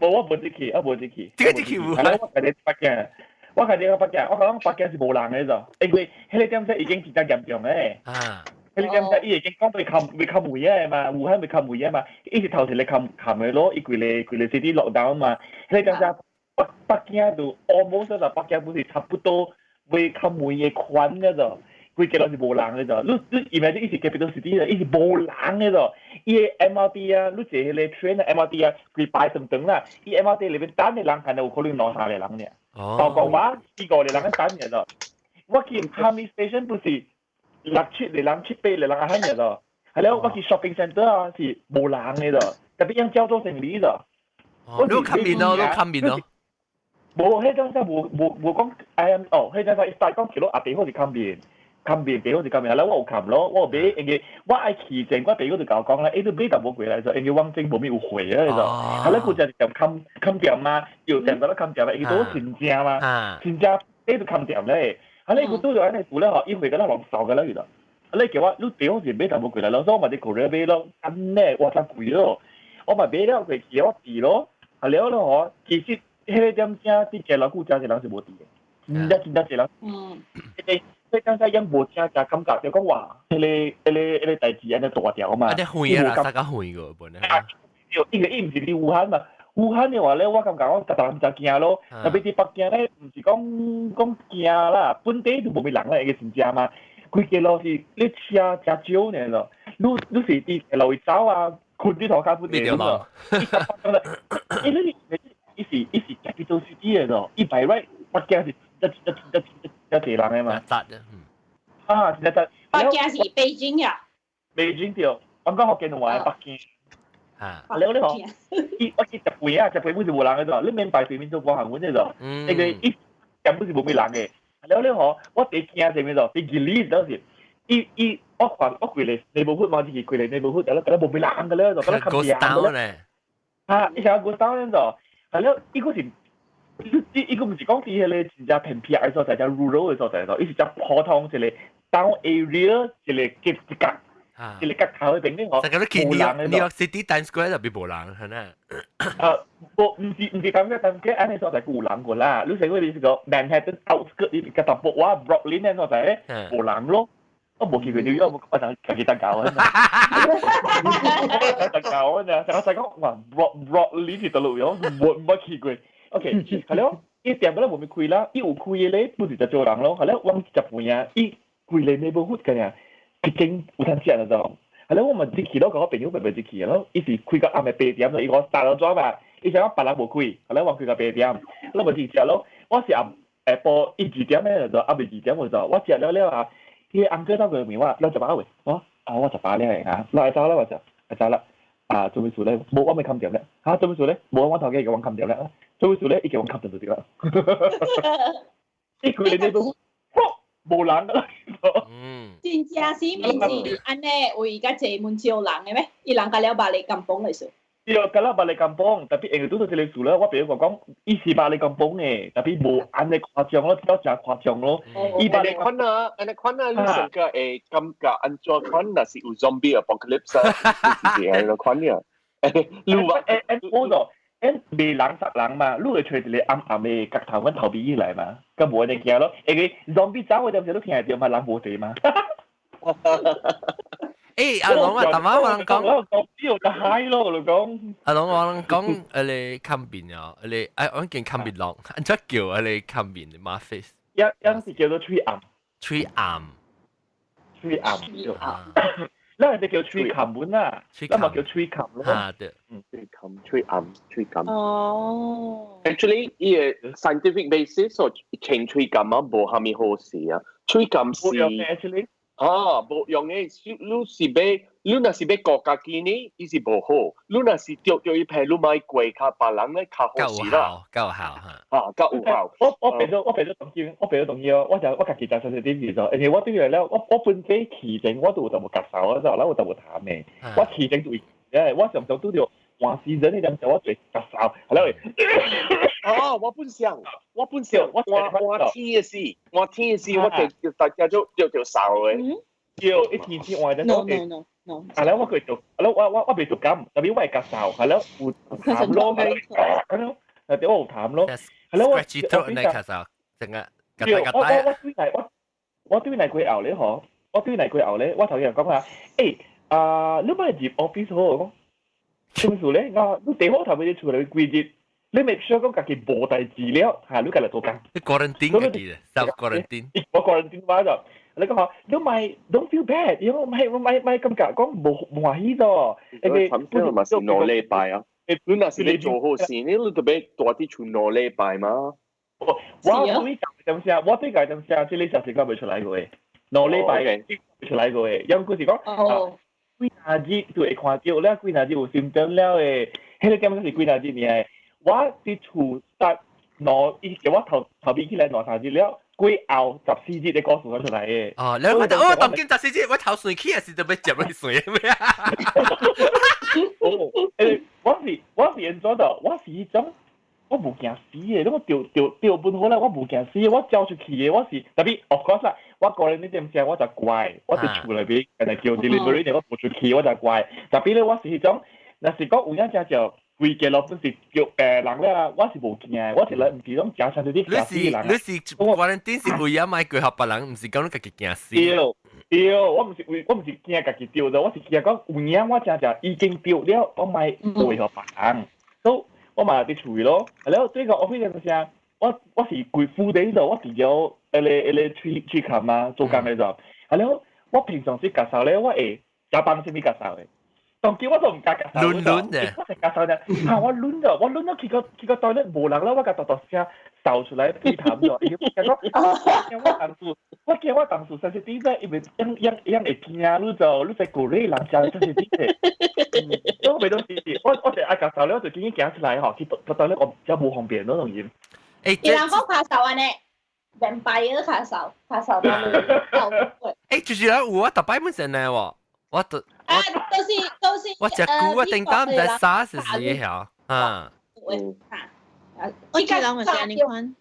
無，我無入去，我無入去。這個入去武漢？我家己北京，我家己去北京，我講北京是無人的咋，因為彼个點鐘已經真正嚴重的。啊。彼个點鐘伊已經講袂冚袂冚門的嘛，武漢袂冚門的嘛，伊是頭一个冚冚的咯，伊規个規个 city lockdown 嘛，彼个點鐘北北京就 almost 啦，北京不是差不多袂冚門的款了咋，規个攏是無人的咋，你你 imagine 伊是 capital city 啦，伊是無人的咋，伊的 MRT 啊，你坐彼个 train 啊 MRT 啊，規排長長啦，伊 MRT 裡面等的人可能有可能兩三個人爾，包括我四五個人等爾咋，我去哈密 station 不是六七個人、七八個人啊，遐爾咯。係了，我去 shopping center 啊，是無人的咯，特別樣焦做生理咯。你看面咯，你看面咯。無，彼陣時無無無講，哎呀，哦，彼陣時伊講去咯，阿爸好是看面，看面爸好是看面，係啦，我有看咯，我有買，因為我愛去前，我爸就共我講啦，欸，你買淡薄過來就，因為網前無咩有貨啊，就，係啦，佢就係看看店嘛，又店到咧看店嘛，伊都真正嘛，真正買就看店咧。啊！你佢拄著按呢做咧吼，伊會個咱人掃個了去啦。啊！你叫我，你地方是買淡薄過來咯，所以我嘛佇 Korea 買咯，按呢哇真貴咯。我嘛買了過去，我佇咯，啊了咯吼，其實彼个點正佇街老久誠濟人是無佇的，真正真正濟人。嗯。彼個彼陣時已無正正感覺，就講話，彼个彼个彼个代誌按呢大條嘛。啊！你遠啊，啥個遠個本來。對，因為伊毋是佇武漢嘛。武漢的話咧，我感覺我逐逐真驚咯。特別佇北京咧，毋是講講驚啦，本地都無咩人啦，伊個真正嘛。規个路是你車誠少爾咯，你你是佇路位走啊，困佇塗跤本地咯。伊你伊是伊是 capital city 的咯，伊 by right 北京是一一一一一濟人的嘛。雜的，啊，真正北京是北京呀。北京對，我講福建話北京。啊！了你吼，伊我去食飯啊，食飯本是無人的咋，你免排隊免做無行阮的咋，那個伊根本是無咩人的。了你吼，我第驚啥物咯？佇吉利當時，伊伊我看我規个 neighborhood 嘛，就是規个 neighborhood，了敢若無咩人个了，就敢若較涼個咧。啊，伊啥 ghost town 咧？係了，伊閣是，伊伊閣毋是講佇彼个真正偏僻的所在，真 rural 的所在咯，伊是真普通一个 town area 一个一一角。一個角頭嗰邊咧，我。成個都見 New York City Times Square 入邊無人，係咪？啊，無，毋是感覺 Times Square 按呢所在有人過啦。你成個你是個 Manhattan outskirt 你個淡薄我 Brooklyn 呢所在咧無人咯。我無去過紐約，我就家己當搞啊。當搞啊！就我就講哇，Brooklyn 是佗落樣，無冇去過。OK，係咯，伊店本來無咪開啦，伊有開的咧，不是就做人咯。係咯，我食飯啊，伊規個 neighborhood 個呀，畢竟有通食那種。係咯，我嘛入去咯，共我朋友白白入去咯，伊是開到暗暝8點咯，伊講三點鐘嘛，伊想講別人無開，係咯，我開到八點，我咪去食咯。我是暗下晡一二點咧就暗暝2點我就我食了了啊，彼個 uncle 走過來問我，你食飽未？我啊我食飽了嚇，我愛走啦我就愛走啦。啊做咩事咧？無我未冚掂咧。嚇做咩事咧？無我頭家叫我冚掂咧。做咩事咧？伊叫我冚掂就對啦。伊規個 neighborhood 無人啦。嗯。真正是毋是按呢為較濟門招人的咩？伊人共了 balik kampung 來說。對，共了 balik kampung，特別因為拄到這個事咧，我朋友講，伊是 balik kampung 的，特別無按呢誇張咯，比較誠誇張咯。伊 balik 款啊，按呢款啊，你成個會感覺按怎款？若是有 zombie apocalypse 啊，是按呢款呀。你話我就袂人殺人嘛，你會揣一個暗暗的角頭，阮逃避起來嘛，佮無按呢驚咯。因為 zombie 走的陣時，你聽會著嘛，人無佇嘛。欸，阿龍啊，頭晚我人講，我講呢度就 high 咯，我講。阿龍我人講，你看面啊，你哎，我見看面龍，按怎叫啊？你看面馬 face？一一是叫做喙暗，喙暗，喙暗，咱人哋叫喙冚本啊，咱嘛叫喙冚咯。啊對，嗯，喙冚、喙暗、喙冚。哦。 Actually，伊個 scientific basis 說清喙冚啊，無蝦米好事啊。喙冚是。 actually。啊，無用的，你是欲，你若是欲顧家己呢，伊是無好。你若是著著伊病，你莫過較別人咧較好勢啦。夠效嚇。啊，較有效。我變做同意，我變做同意哦。我就我家己就實實啲就，因為我對來了，我本身起前我都有淡薄咳嗽啊，就我有淡薄痰的。我起前就會，我常常拄著換時陣迄陣時，我就會咳嗽，後來會。哦，我本想，我本想，我換天的時，換天的時，我就大家就就就嗽的。對，一天天換陣 No no no no。係啦，我佢做，係啦，我未做感，特別我係咳嗽，係啦，有痰咯，係咯，係點我有痰咯，係啦，我我咳嗽，成個我對來過後咧，嗬，我對來過後咧，我頭先講下，欸，啊，你莫入 office 好，講，什麼事咧？我你地方頭尾出來規日。你 make sure 講家己無代誌了，嚇你家來做工。你 quarantine 家己，self quarantine。我 quarantine 話就，你講嗬，你莫 don't feel bad，因為莫莫莫感覺講無無歡喜咗。因為差唔嘛是2禮拜啊。你若是你做好事，你特別蹛佇厝兩禮拜嘛。我對點聲，我對個點聲，這個消息講袂出來過的，兩禮拜袂出來過的，因為佢是講啊，幾若日就會看著了，幾若日有 symptom 了的，彼個點是幾若日爾。我佇厝搭兩，伊叫我頭頭邊起來兩三日了，過後14日的故事出來的。哦，你我哦，當今十四日，我頭順起也是特別接落去順咩啊？哦，欸，我是按怎的？我是彼種，我無驚死的，我著著著本好啦，我無驚死的，我走出去的，我是特別，of course 啦，我個人呢點聲我就乖，我佇厝內邊，人哋叫 delivery，我無出去我就乖。特別咧，我是彼種，若是講有影誠就。規個路本是叫病人咧，我是無驚，我是來毋是講誠像啲驚死人。你是quarantine 是為咗莫過予別人，毋是講你家己驚死。對對，我毋是為我毋是驚家己著的，我是驚講有影我誠正已經著了，我莫過予別人，所以我嘛佇厝咯。了對個 office 就是啥，我是規副地度，我直接彼個喙喙冚啊，做工的時候，了我平常時咳嗽咧，我會食放啥物咳嗽的。當叫我都毋敢咳嗽，攆攆的，我是咳嗽呢，嚇我攆咗，我攆咗去個 toilet 無人啦，我共大大聲嗽出來鼻痰咗，伊講我驚我同事sensitive 咧，因為樣樣樣會驚你就你在鼓勵人食 sensitive 的，我袂當是，我就愛咳嗽咧，我就緊緊行出來吼，去個 toilet 我真無方便嗰種嘢。欸，伊人講咳嗽按呢，vampire 咳嗽，咳嗽到你欸，就是咧有啊，逐擺本身呢喎。我都啊，都是都是。我食久我頂當毋知啥是是曉啊。啊，我知人嘛是按呢款。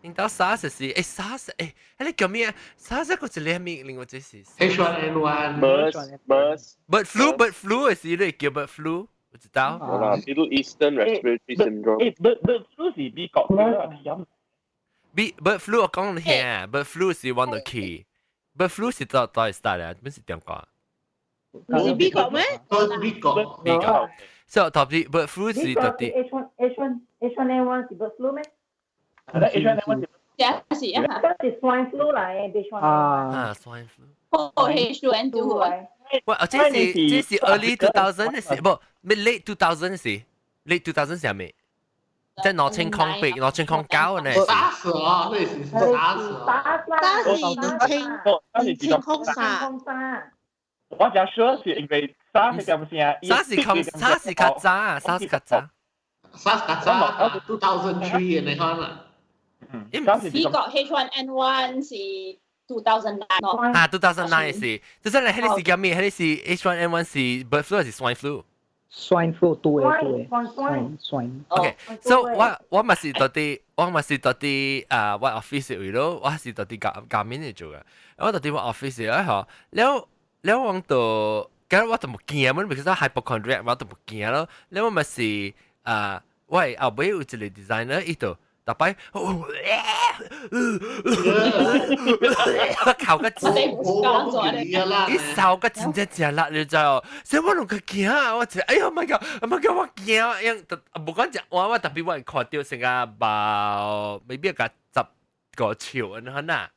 聽到 SARS 是SARS 你叫咩？SARS 個一個咩？另外這是 H1N1。 MERS MERS。 Bird flu bird flu 是你叫 bird flu，我知道。好啦，Middle Eastern Respiratory Syndrome。 bird flu 是美國嘅。 Bird flu 我講你聽，bird flu 是 one of the key。bird flu 是到到 start 啊，邊是點講？是美國咩？美國。美國。所以特別 bird flu 是特別。 H1N1 是 bird flu 咩？ H1N1 是。是啊。這是 swine flu 來嘅 H1N1。啊，swine flu。哦，H2N2 啊。喂，這是 early 2000 的時，不，咩 late 2000 時，late 2000 是咩？即係2008、2009呢？ SARS 哦，那是 SARS。 SARS 是2003。我講說是因為 SARS 係點先？ SARS 較 SARS 較早，SARS 較早。 SARS 較早，2003 嘅你看啦。美國 H1N1 是 2009。啊，2009 是，就是你彼個是叫咩？彼個是 H1N1 是 bird flu 還是 swine flu？ swine flu 對對，swine swine。 OK，so 我嘛是到底，我嘛是到底啊，我 office 位咯，我是到底教教面嚟做嘅。我到底我 office 咧嗬，了了我就，咁我就冇驚嘛，because hypochondriac 我就冇驚咯。了我嘛是啊，我後尾有一個 designer 伊就。逐擺，哭個真，伊嗽個真正真力，你知哦？所以我攏較驚，我就哎呀 my god，my god，我驚，因無講食我我特別我會看到成個包，maybe 個10個笑按呢啦。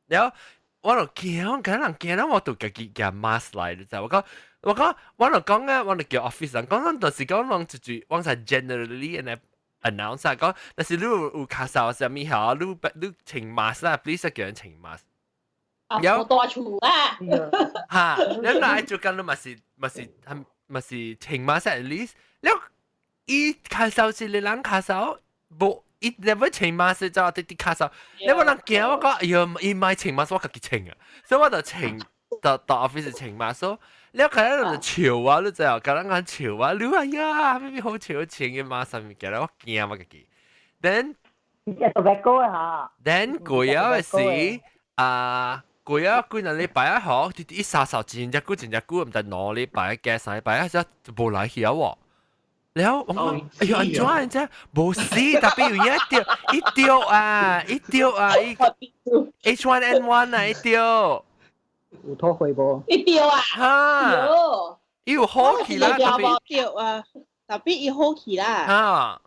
然後我就驚，我驚人驚，我就家己夾 mask 來，你知？我講我講我就講啊，我就叫 office 人講，就是講攏一句，我係 generally 按呢 announce 啊，講，但是你有咳嗽啥物吼，你穿 mask 啦，please 叫人穿 mask。有大厝啊！嚇，你來做緊你嘛是穿 mask at least，你伊咳嗽是你人咳嗽，無伊 never 穿 mask 就直直咳嗽，你我人驚我講，哎呀，伊莫穿 mask 我家己穿啊，所以我就穿到到 office 穿 mask。你看咱就笑啊，你知影？共人講笑啊，你哎呀，咩咩好笑，穿個 mask 物件，我驚我家己。Then 你 tobacco 嚇。 Then 過了時啊，過了幾兩禮拜啊，嗬，一沙嗽真正久，真正久，毋知2禮拜加3禮拜啊，就無來去啊喎。然後我講，哎呀，按怎按怎，無死，特別有影著，伊著啊，伊著啊，伊 H1N1 啊，伊著。有拖回無？伊著啊！哈，伊有好起啦，特別著啊，特別伊好起啦。哈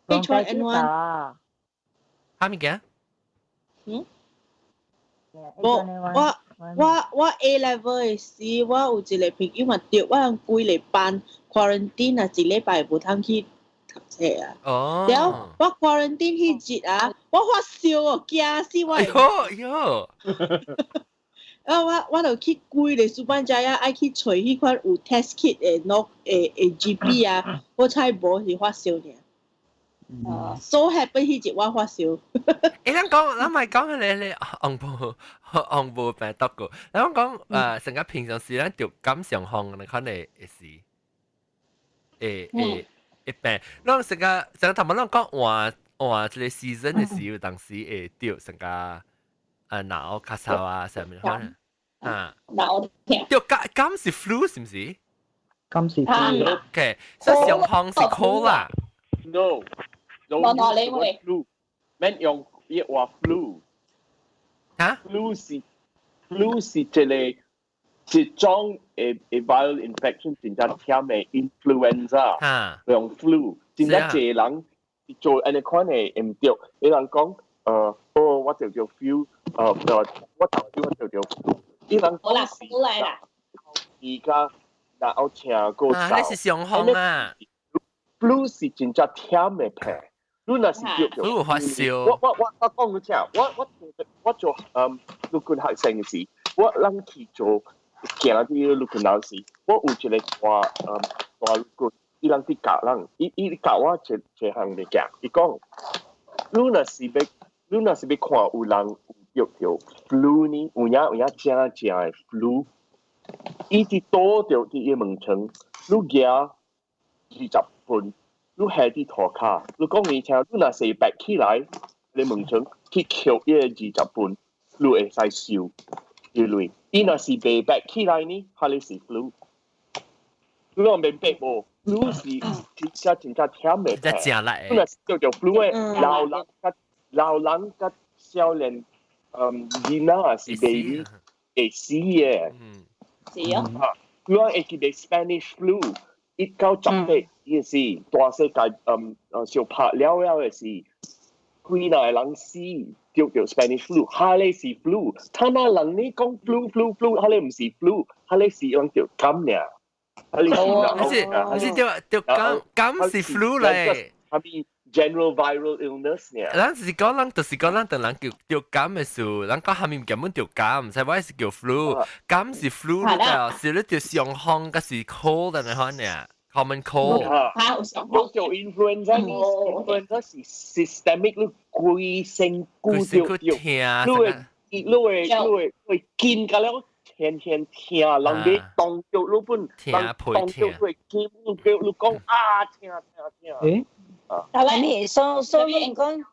，H1N1。哈物件？嗯？無，我 A level 的時，我有一個朋友嘛著，我人規個班 quarantine 啊，一禮拜無通去讀冊啊。哦。了後我 quarantine 彼日啊，我發燒哦，驚死我。哎喲喲。啊！我就去規個書班遮啊，愛去揣彼款有 test kit 的 no 的 GP 啊，我猜無是發燒爾。哦，so happy 彼日我發燒。咱講，咱咪講你紅毛病毒個，咱講成個平常時咱著感傷風，你可能會是會病。咱成個成個頭先咱講換換這個 season 的時，有當時會著成個腦咳嗽啊，啥物可能啊？腦痛。著敢是 flu 是毋是？敢是 flu。 OK，所以傷風是 cold 啦。 No。冇攞你喂。 flu，免用伊話 flu。嚇？flu 是一個一種的 viral infection，真正忝的 influenza。用 flu，真正濟人做按呢款的毋對，伊人講，哦，我著著 flu，我頭先我著著 flu，伊人好啦，好來啦。而家然後請過啊，你是傷風啊？flu 是真正忝的病。你若是著著 flu 發燒。我講你聽，我做陸軍學生時，我人去做行佇陸軍老師，我有一個大陸軍，伊人佇教人，伊教我一項物件，伊講，你若是欲看有人有著著 flu 呢，有影有影正正的 flu，伊佇倒著佇伊門床，你舉20分，你下佇塗跤，你講伊聽，你若是白起來，你門床，去扣伊個20分，你會使收伊鐳。伊若是袂白起來呢，彼个是 flu。你講明白無？flu 是真正真正忝的真正力你若是著著 flu 的，老人佮老人佮少年，囡仔是 baby 會死的。是啊。啊，你會記得 Spanish flu 1918彼時大世界小拍了了的時，幾若個人死著著 Spanish flu，彼个是 flu。他那人呢講 flu flu flu，彼個毋是 flu，彼個是人著感爾。彼個是你是著著感感是 flu 咧。係咪 general viral illness 呢？咱是講咱就是講咱當人叫著感的時候，咱講下面根本著感，所以我是叫 flu，感是 flu 你知是你著傷風，抑是 cold 的那款爾，common cold。嚇，有傷風。著 influenza 呢？influenza 是 systemic，你規身軀著著，你會見甲了。天天疼，人哋當著你本，人當著你會見，你你講啊疼疼疼。誒？但係所以講，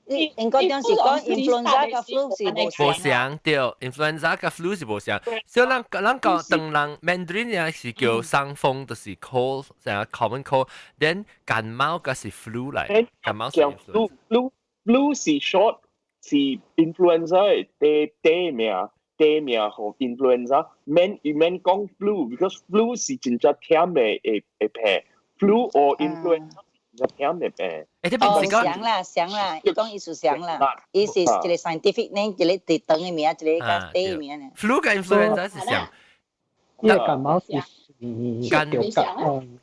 你應該當時講 influenza 佮 flu 是無無相對，influenza 佮 flu 是無相。所以咱咱講當人 Mandarin 也是叫傷風，就是 cold，成 common cold。then 感冒佮是 flu 來，感冒是 flu flu flu 是 short 是 influenza 的第名。第名予 influenza，免伊免講 flu，because flu 是真正忝的會會病，flu or influenza 真正忝的病。誒，這邊是講相啦相啦，伊講意思相啦，伊是一個 scientific name，一個佇長的名，一個較短的名呢。 flu 佮 influenza 是相。呢個感冒是感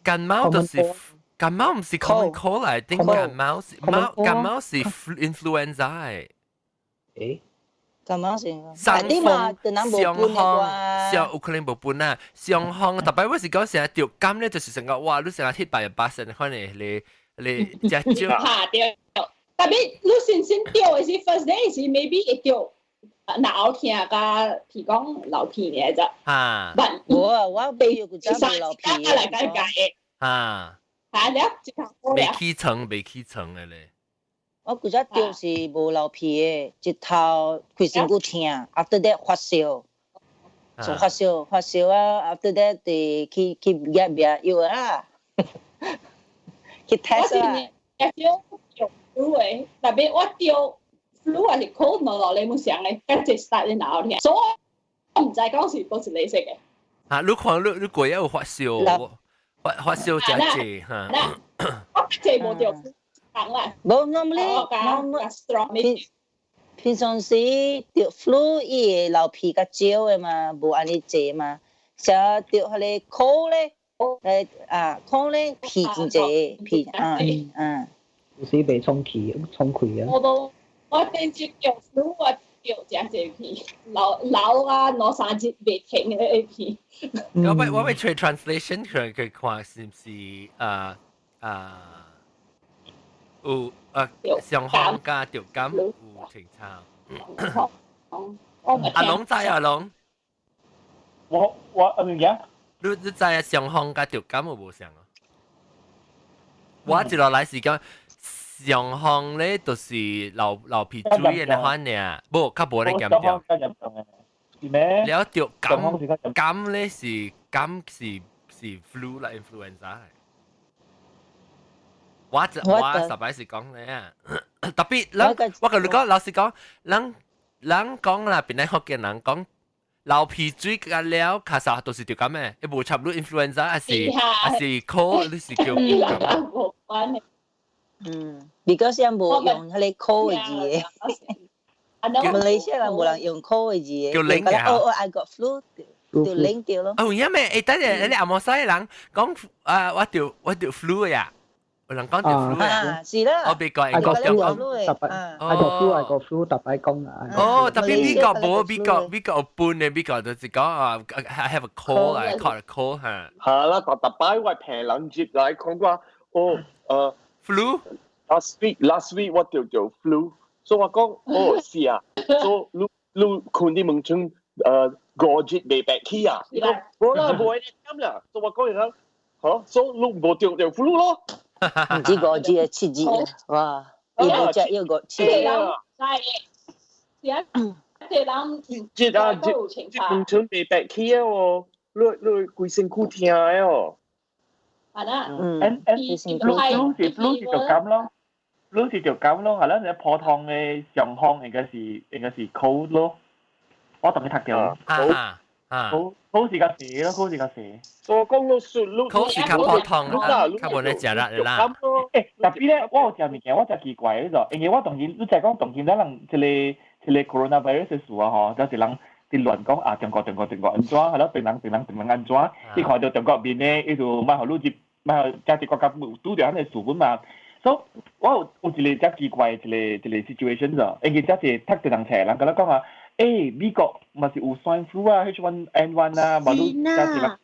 感冒就是感冒毋是 common cold 來，頂感冒是貓感冒是 influenza 誒。感冒是，傷風、傷風、傷有可能無分啊。傷風，特別我是講成日著感咧，就是成個哇，你成日788%，可能你你食少。嚇對，特別你先先著的是 first day 是 maybe 會著腦疼佮譬如講流鼻爾咋。嚇。無啊，我沒有古早無流鼻。來解解。嚇。嚇了，一頭未起床，未起床的咧。我古早著是無流鼻的，一頭規身軀疼，after that 發燒，就發燒發燒啊，after that 就去去驗驗藥啊，去 test 啊。我是著 flu 的，特別我著 flu 還是 cold 落落你冇想咧，跟住 start 腦疼，所以我毋知講是佗一個色的。啊，你看你你過日有發燒，發發燒誠濟哈。我濟無著。無 normally 平常時著 flu 伊會流鼻較少的嘛，無按呢濟嘛。啥著彼個 cold 咧，啊 cold 咧鼻真濟鼻啊啊。有時袂充氣，充氣啊。我都我頂次著 flu 我著誠濟鼻，流流啊兩三日袂停的鼻。我欲揣 translation 佢佢看是毋是啊啊？有啊，傷風佮著感有清差。阿龍知阿龍，我阿物件？你你知啊？傷風佮著感有無相啊？我一路來是講傷風咧，就是流流鼻水的那款爾，無較無咧嚴重。是咩？了著感感咧是感是是 flu 啦，influenza。我我實擺是講咧啊，特別咱我共你講，老實講，咱咱講啦，邊個福建人講流鼻水佮了，確實都是著感的，伊無插入 influenza 還是還是 cold，你是叫感。無關的。嗯，because 伊無用彼個 cold 的字的。馬來西亞人無人用 cold 的字的。叫冷嘅。哦哦，I got flu，就冷掉咯。哦，因為誒，等陣你阿摩西人講啊，我著 flu 呀。有人講著 flu 啊，是啦。我美國 I got flu 啊，I got flu，I got flu，逐擺講啊。哦，特別美國無美國美國有分的，美國就是講啊，I have a cold，I caught a cold 嚇。係啦，逐逐擺我病人接來講我，哦，flu。 Last week 我著著 flu，所以我講，哦，是啊，所以你你睏佇門窗，5日袂白起啊？伊講無啦，無會點啦，所以我講伊講，好，所以你無著著 flu 咯。毋止5日啊，7日啊，哇！伊無食藥個刺激。是啊，這人這啊這這農村袂白去啊哦，你規身軀疼的哦。係啦，嗯，and flu 是 flu 是就咁咯，flu 是就咁咯，係啦，你普通嘅傷風應該是 cold 咯，我同佢讀掉。啊啊，cold 是個蛇咯，cold 是個蛇。我講到說， cold 是較普通啦，較無咧食力啦。誒，特別咧，我有食物件，我真奇怪呢個，因為我當今你就講當今咱人這個這個 coronavirus 的事啊吼，就是人佇亂講啊，中國中國中國按怎，係咯，病人病人病人按怎，伊看到中國面咧，伊就莫予你入，莫予遮個國家拄著按呢事本嘛。所以，我有一個真奇怪一個 situation 就，因為這是讀一人冊，人佮咱講啊，美國嘛是有 swine flu 啊，H1N1 啊，嘛你遮是人，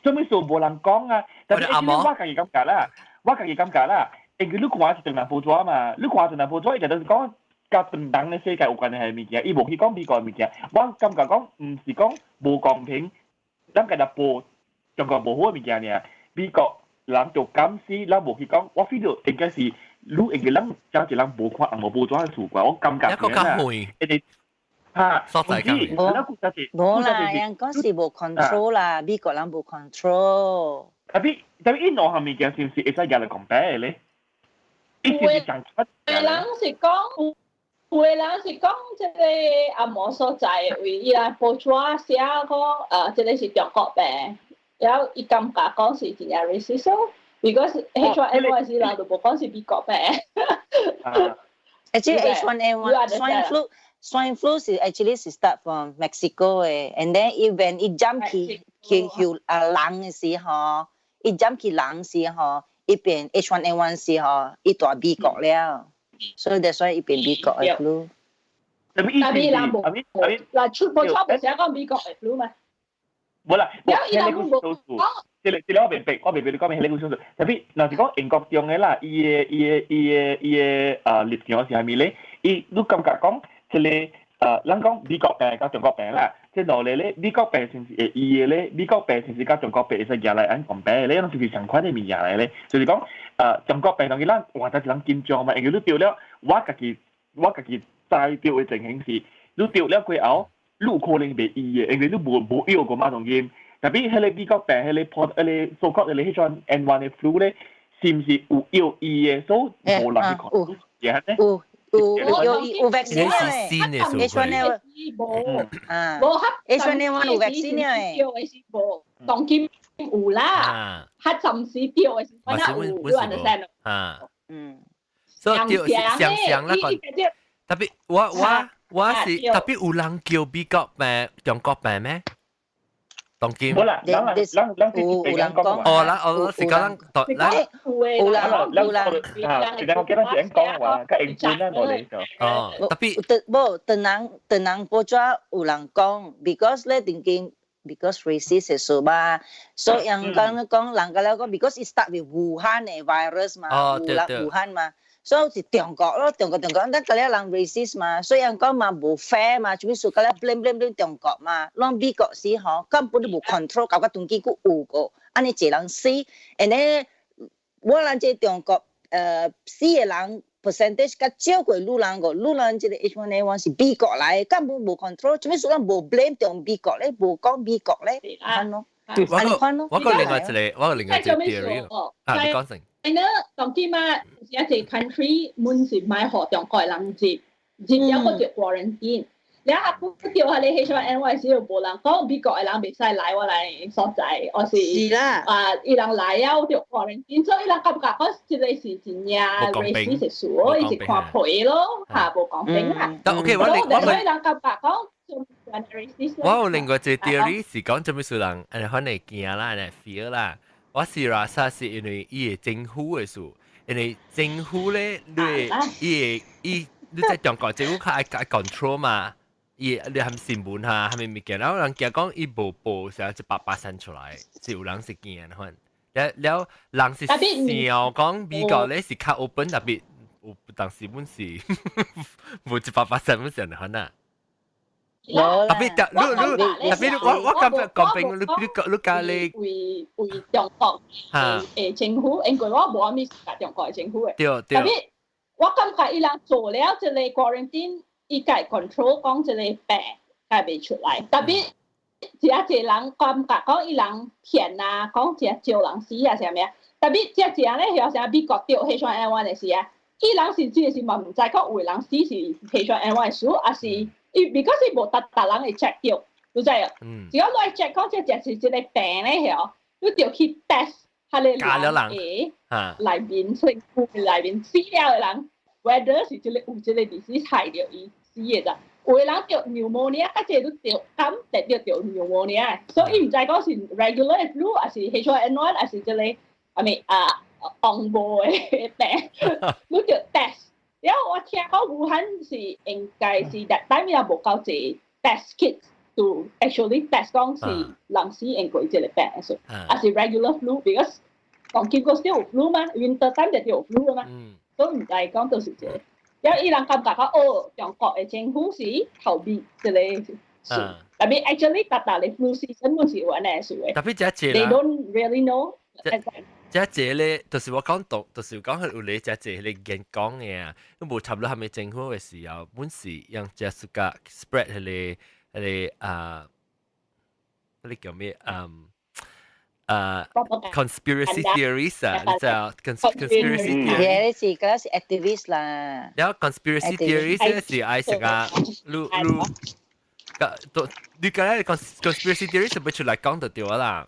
做咩事無人講啊？但是我家己感覺啦，我家己感覺啦，因為你看是唐人報紙嘛，你看唐人報紙，伊就就是講。佮唐人的世界有關係的物件，伊無去講美國的物件。我感覺講毋是講無公平，咱家己報中國無好的物件爾。美國人就敢死，咱無去講。我 feel 到應該是，你應該咱真濟人無看紅毛報紙的事關，我感覺一個較遠，一直嚇，所在較遠。無啦，人講是無 control 啦，美國人無 control。 特別伊兩項物件是毋是會使舉來 compare 咧？伊是毋是講出？有人是講。有的人是講這個紅毛所在為伊人報紙寫講，這個是中國病，然後伊感覺講是真正 racist 咯。because H1N1 時人就無講是美國病。 Actually H1N1 swine flu swine flu 是 actually 是 start from Mexico 的，and then it when it jump 去啊人的時候，it jump 去人時候，伊變 H1N1 時候，伊蹛美國了。所以 that's why 伊變美國的 flu。特別伊人無，嗱出報紙無寫講美國的 flu 嘛？無啦，伊人無講。這個我明白，我明白你講咩，彼個小數。特別若是講英國中的啦，伊的立場是啥物咧？伊你感覺講這個咱講美國病佮中國病啦，這兩個咧，美國病是毋是會醫的咧？美國病是毋是佮中國病會使舉來按 compare 咧？攏是是相款的物件來咧？就是講中國病當然咱哇，就是人緊張嘛，因為你著了，我家己知著的情形是，你著了過後，你有可能袂醫的，因為你無藥過嘛當然。特別彼個美國病，彼個所講彼個 H1N1 的 flu 咧，是毋是有藥醫的？所以無人去看。有有有有 vaccine 嘅，H1N1 無啊，無 H1N1 有 vaccine 嘅，著的是無，當今有啦，較暫時著的是我哪有，你 understand？啊，嗯，所以著相像啦個，特別我是特別有人叫美國病、中國病咩？當今無啦，人人人人有人講，哦，啦，哦，是講人，人有人有人，啊，是我記得是講話，較英文啦，我哋就哦，特別無，唐人唐人報紙有人講，because 咧定經 because racist 的事嘛，所以人講講人家了講，because it start with 武漢的 virus 嘛，武漢嘛。所以是中國咯，中國中國，咱個了人 racist 嘛，所以人講嘛無 fair 嘛，做咩事個了 blame blame blame 中國嘛，攏美國時吼根本都無 control，搞到當今閣有個，按呢濟人死，and then 我人這中國死的人 percentage 較少過女人個，女人這個 H1N1 是美國來，根本無 control，做咩事咱無 blame 中美國咧，無講美國咧，按咯，按呢款咯。我個另外一個，我個另外一個 theory 啊，你講先。呢，當今嘛，有一個 country 滿是莫予中國人入，入了閣著 quarantine。了啊，不著彼個 H1N1 時，無人講美國的人袂使來我來所在，或是是啦，啊，伊人來了著 quarantine，所以伊人感覺講這個是真正 racist 的事，伊是看皮咯，嚇無公平啊。但 OK，我另我所以人感覺講。我有另外一個 theory 是講做咩事人，按呢款會驚啦，按呢 feel 啦。我是話啥是因為伊個政府的事，因為政府咧，你伊會伊你在中國政府較愛 control 嘛，伊你含新聞哈，蝦米物件，然後人驚講伊無報啥100%出來，是有人是驚款。了了人是想講美國咧是較 open，特別有當時本是無100%本是按呢款啊。特別你你特別我感覺講明你你教你為中國的政府，因為我無啥物熟中國的政府的。對對。特別我感覺伊人做了這个 quarantine，伊家 control 講這个病，家袂出來。特別這濟人感覺講伊人騙啊，講這少人死啊，啥物啊？特別這濟人咧，好像美國著 H1N1 的時啊，伊人是真是嘛毋知講有的人死是 H1N1 的事，抑是伊 because 伊無逐逐人會 check 著，你知無？只要你 check 講這這是這个病咧，曉，你就去 test 彼个人的內面身軀內面死了的人，whether 是這个有這个 disease 害著伊死的咋？有的人著 pneumonia，啊，這個都著感特著著 pneumonia，所以伊毋知講是 regular flu，抑是 H1N1，抑是這個啥物啊紅毛的病，你著 test。然後我聽講武漢是應該是 that time 也無夠濟 test kit to actually test 講是人死應過這个病的，抑是 regular flu，because 當今個時有 flu 嘛，winter time 就有 flu 嘛，所以毋知講到是這個。然後伊人感覺講哦，中國的政府是逃避這个事，特別 actually 逐逐的 flu season 本是有按呢事的。特別這濟 They don't really know。這濟咧，就是我講讀，就是講佢有咧這濟彼個演講的啊，都無插落蝦米政府的時候，本是用這自家 spread 彼個啊，彼個叫咩？嗯。conspiracy theories 啊，你知啊？conspiracy theory 是嗰是 activist 啦。然後 conspiracy theories 咧是愛食啊，你你，個你講 conspiracy theories 是不出來講就對啦。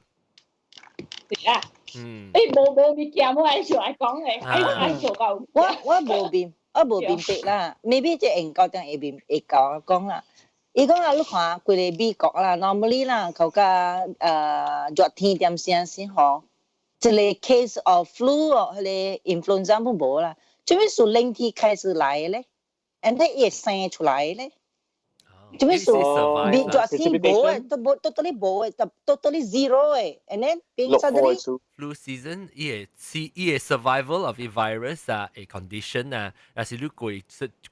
是啊。嗯。誒，無無物件我愛出來講的，愛愛做到。我無明白啦，maybe 這研究定會明會教我講啦。伊講啊，你看規個美國啦，normally 啦，求甲熱天點聲先吼，一個 case of flu 哦，彼个 influenza 都無啦，做咩是冷天開始來的咧？and then 伊會生出來咧？做咩是熱天無的，都無，totally 無的，totally zero 的，and then 變 suddenly flu season 伊會是伊會 survival of a virus 啊，a condition 啊，若是你規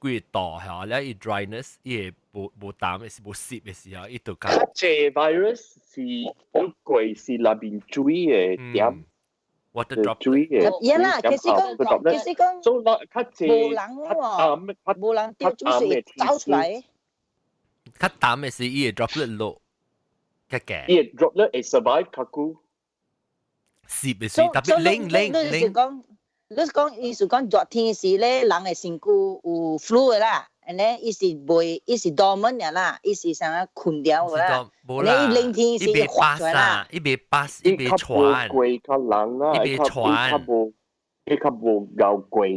規度嚇，了伊 dryness 伊會無無淡的是無濕的時候，伊就較這 virus 是你過是內面水的點。 water droplet。呀啦，其實講，所以較濟無人喎，無人著就是走出來。較淡的是伊會 droplet 落較低。伊會 droplet 會 survive 較久。濕的是特別冷冷冷。你是講，你是講，伊是講熱天時咧，人的身軀有 flu 的啦，and then 伊是袂，伊是 dormant 的啦，伊是啥個困掉的啦。無啦，你冷天時伊袂 pass 啊，伊袂 pass，伊袂傳。過較冷啊，伊袂傳。較無，伊較無熬過較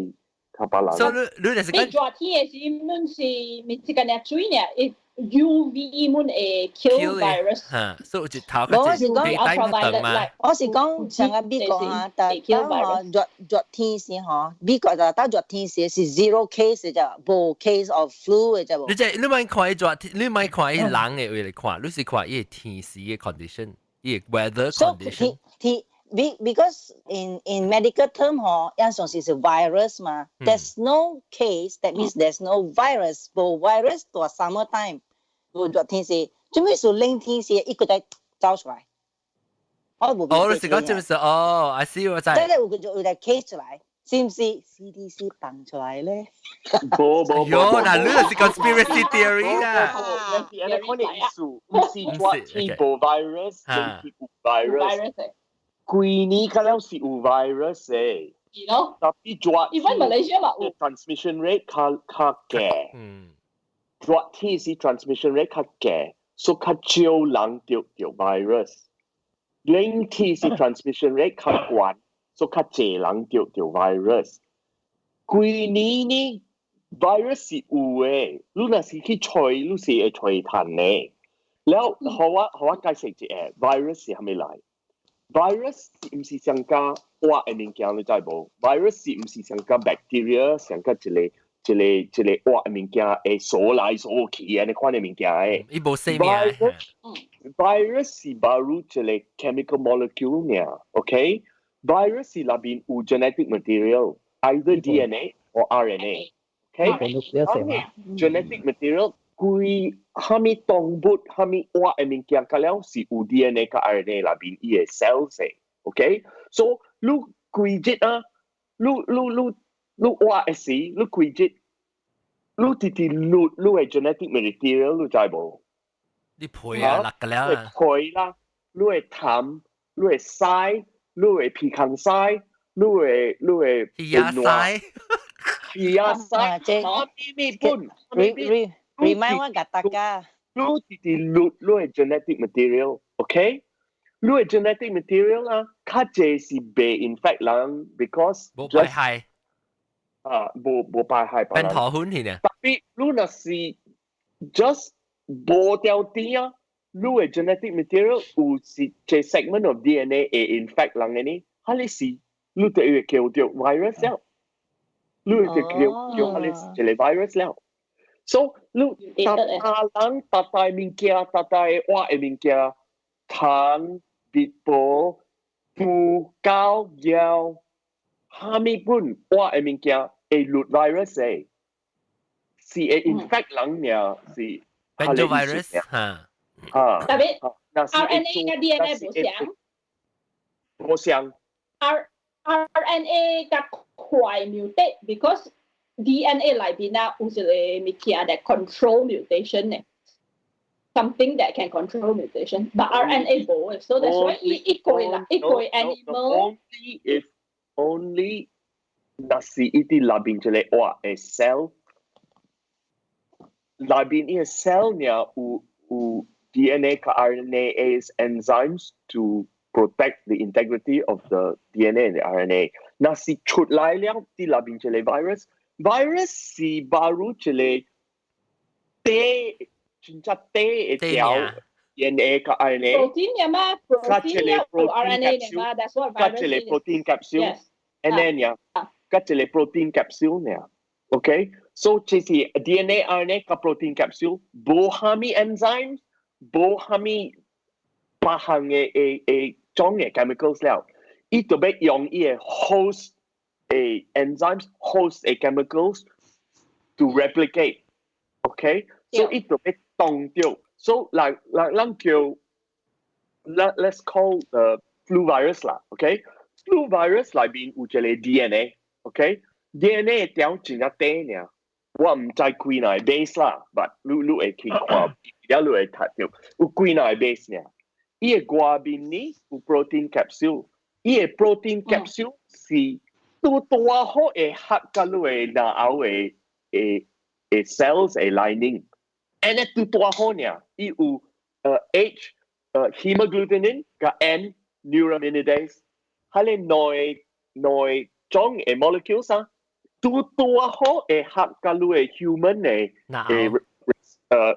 別人。所以你你就是講熱天的時，阮是毋是干焦水爾，伊 UV 們會 kill virus。嚇，所以有一頭我是講，我是講像個美國啊，但當吼熱熱天時吼，美國就到熱天時是 zero case 就無 case of flu 的就無。你這你莫看伊熱天，你莫看伊冷的位來看，你是看伊天時的 condition，伊 weather condition。天 because in medical term 吼，樣上是是 virus 嘛，there's no case that means there's no virus，無 virus 到 summer time。無熱天時，做咩是冷天時一個在走出來？我無。哦，你是講這麼是哦，I see 我知。即係有個有個 case 出來，是毋是 CDC 放出來咧？無無無。喲，那你是 conspiracy theory 啦。你講的意思，毋是熱天無 virus，冷天有 virus。規年較了是有 virus 的。是咯。特別熱。 Even Malaysia 嘛有。 transmission rate 較較低。熱天是 transmission rate 較低，所以較少人著著 virus。冷天是 transmission rate 較懸，所以較濟人著著 virus。規年呢，virus 是有的，你若是去揣，你是會揣趁的。了，予我解釋一下，virus 是啥物來？virus 是毋是上加活的物件，你知無？virus 是毋是上加 bacteria，上加一個一個一個活的物件會掃來掃去按呢款的物件的。伊無生命。 virus 是 baru 一個 chemical molecule 爾，OK？virus 是內面有 genetic material，either DNA or RNA，OK？genetic material 規蝦米動物、蝦米活的物件，較了是有 DNA 佮 RNA 內面伊的 cells 的，OK？So 你規日啊，你你你你活的時，你規日，你直直錄你的 genetic material，你知無？你皮啊，落個了啊！皮啦，你的痰，你的屎，你的鼻孔屎，你的皮亞屎，皮亞屎，咩本？Remind 我甲大家。你直直錄你的 genetic material，OK？你的 genetic material 啊，較濟是袂 infect 人，because 無排害。啊，無排害。變頭粉去呢？ Tapi 你若是 just 無條啲啊，你的 genetic material 有是這 segment of DNA 會 infect 人的呢，哈你是你就會叫做 virus 了，你就叫哈你是一個 virus 了。So 你逐大人逐大物件，逐大活的物件，糖、蜜婆、豬、狗、貓，蝦米本活的物件會錄 virus 的，是會 infect 人爾，是。 virus 嚇。啊。 Tapi RNA 佮 DNA 無相。無相。 RNA 較快 mutate because DNA 內邊啊有一個物件 that control mutation 呢。Something that can control mutation, but RNA 無嘅，so that's why 一個 animal only if only 若是伊佇內邊一個活的 cell，內邊伊個 cell 爾有 DNA 佮 RNA enzymes to protect the integrity of the DNA and the RNA。若是出來了，佇內邊一個 virus，virus 是 baru 一個短真正短的條 DNA 佮 RNA。 protein 嘛，protein 有 RNA 嘛，that's what 佮一個 protein capsule，按呢爾，佮一個 protein capsule 爾，OK？So 這是 DNA RNA 佮 protein capsule，無蝦米 enzymes，無蝦米別項的種的 chemicals 了，伊就欲用伊的 host 的 enzymes，host 的 chemicals to replicate，OK？So 伊就欲動著，so 來咱叫，let's call the flu virus 啦，OK？Flu virus 內面有一個 DNA，OK？DNA 條真正短爾，我毋知幾若個 base 啦，but 你會去看，了你會讀著，有幾若個 base 爾。伊的外面呢有 protein capsule，伊的 protein capsule 是拄拄好會合佮你的腦後的 cells 的 lining，按呢拄拄好爾，伊有H hemagglutinin 佮 N neuraminidase，彼个兩種的 molecules 啊，拄拄好會合佮你的 human 的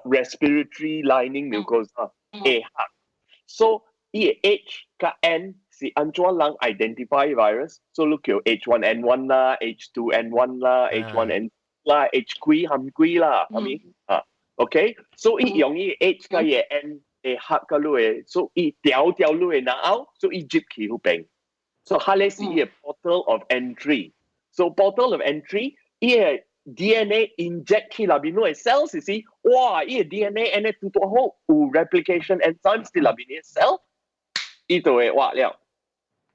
respiratory lining mucosa 會合。So 伊的 H 佮 N 是按怎人 identify virus，so 你叫 H1N1 啦、H2N1 啦、H1N 啦、H 幾含幾啦，係咪啊？OK，so 伊用伊 H 佮伊的 N 會合佮你的，so 伊調調你的腦後，so 伊入去彼邊。So 彼个是伊的 portal of entry。So portal of entry，伊的 DNA inject 去內面你的 cell 是，哇！伊的 DNA 按呢拄拄好有 replication enzymes 佇內面的 cell，伊就會活了。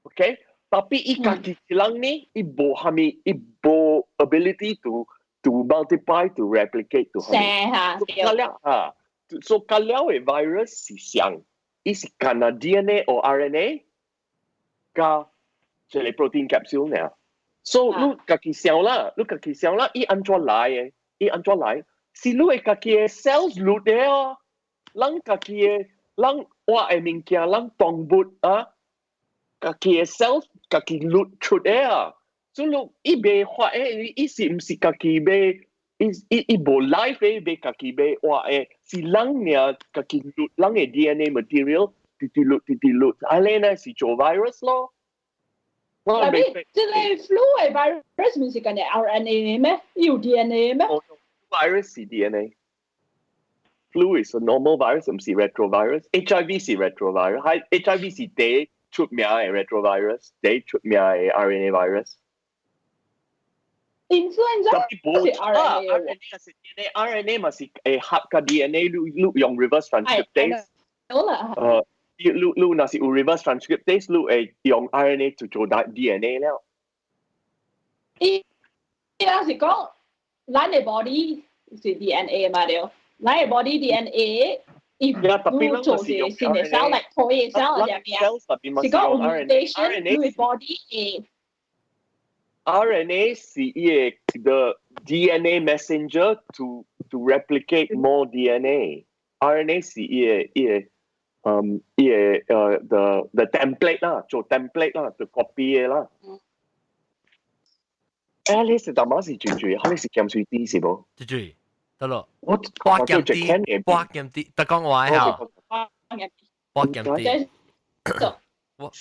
OK，tapi 伊家己一人呢，伊無蝦米，伊無 ability to multiply to replicate to 蝦米。嚇，甲了啊，所以甲了的 virus 是像，伊是干焦 DNA 或 RNA 佮一個 protein capsule 爾。So 你家己想啦，你家己想啦，伊按怎來的？伊按怎來？是你的家己的 cells 錄的哦。咱家己的，咱活的物件，咱動物啊，家己的 cells 家己錄出的啊。所以伊袂活的，伊是毋是家己欲？伊無 life 的，欲家己欲活的，是咱爾家己錄咱的 DNA material，直直錄直直錄，按呢呢是做 virus 咯。 Tapi 這個 flu 的 virus 毋是干焦 RNA 咩？有 DNA 咩？Virus 是 DNA。Flu is a normal virus，毋是 retrovirus。HIV 是 retrovirus，HIV 是第一出名的 retrovirus，第一出名的 RNA virus。 Influenza 是 RNA。 RNA 是 DNA，RNA 嘛是會合佮 DNA，你用 reverse transcriptase。好啦。你若是有 reverse transcriptase，你會用 RNA 就做 DNA 了。伊伊人是講，咱的 body 是 DNA 嘛對，咱的 body DNA 伊有做是新的 cell 來破的 cell 入面，是講 mutation 你 body 會 RNA 是伊個 the DNA messenger to replicate more DNA。RNA 是伊個 the template 啦，做 template 啦，做 copy 嘅啦。你是大媽是住住，可能是鹹水啲是無？住住，得咯。我八鹹啲，八鹹啲，得講話嚇。八鹹啲。我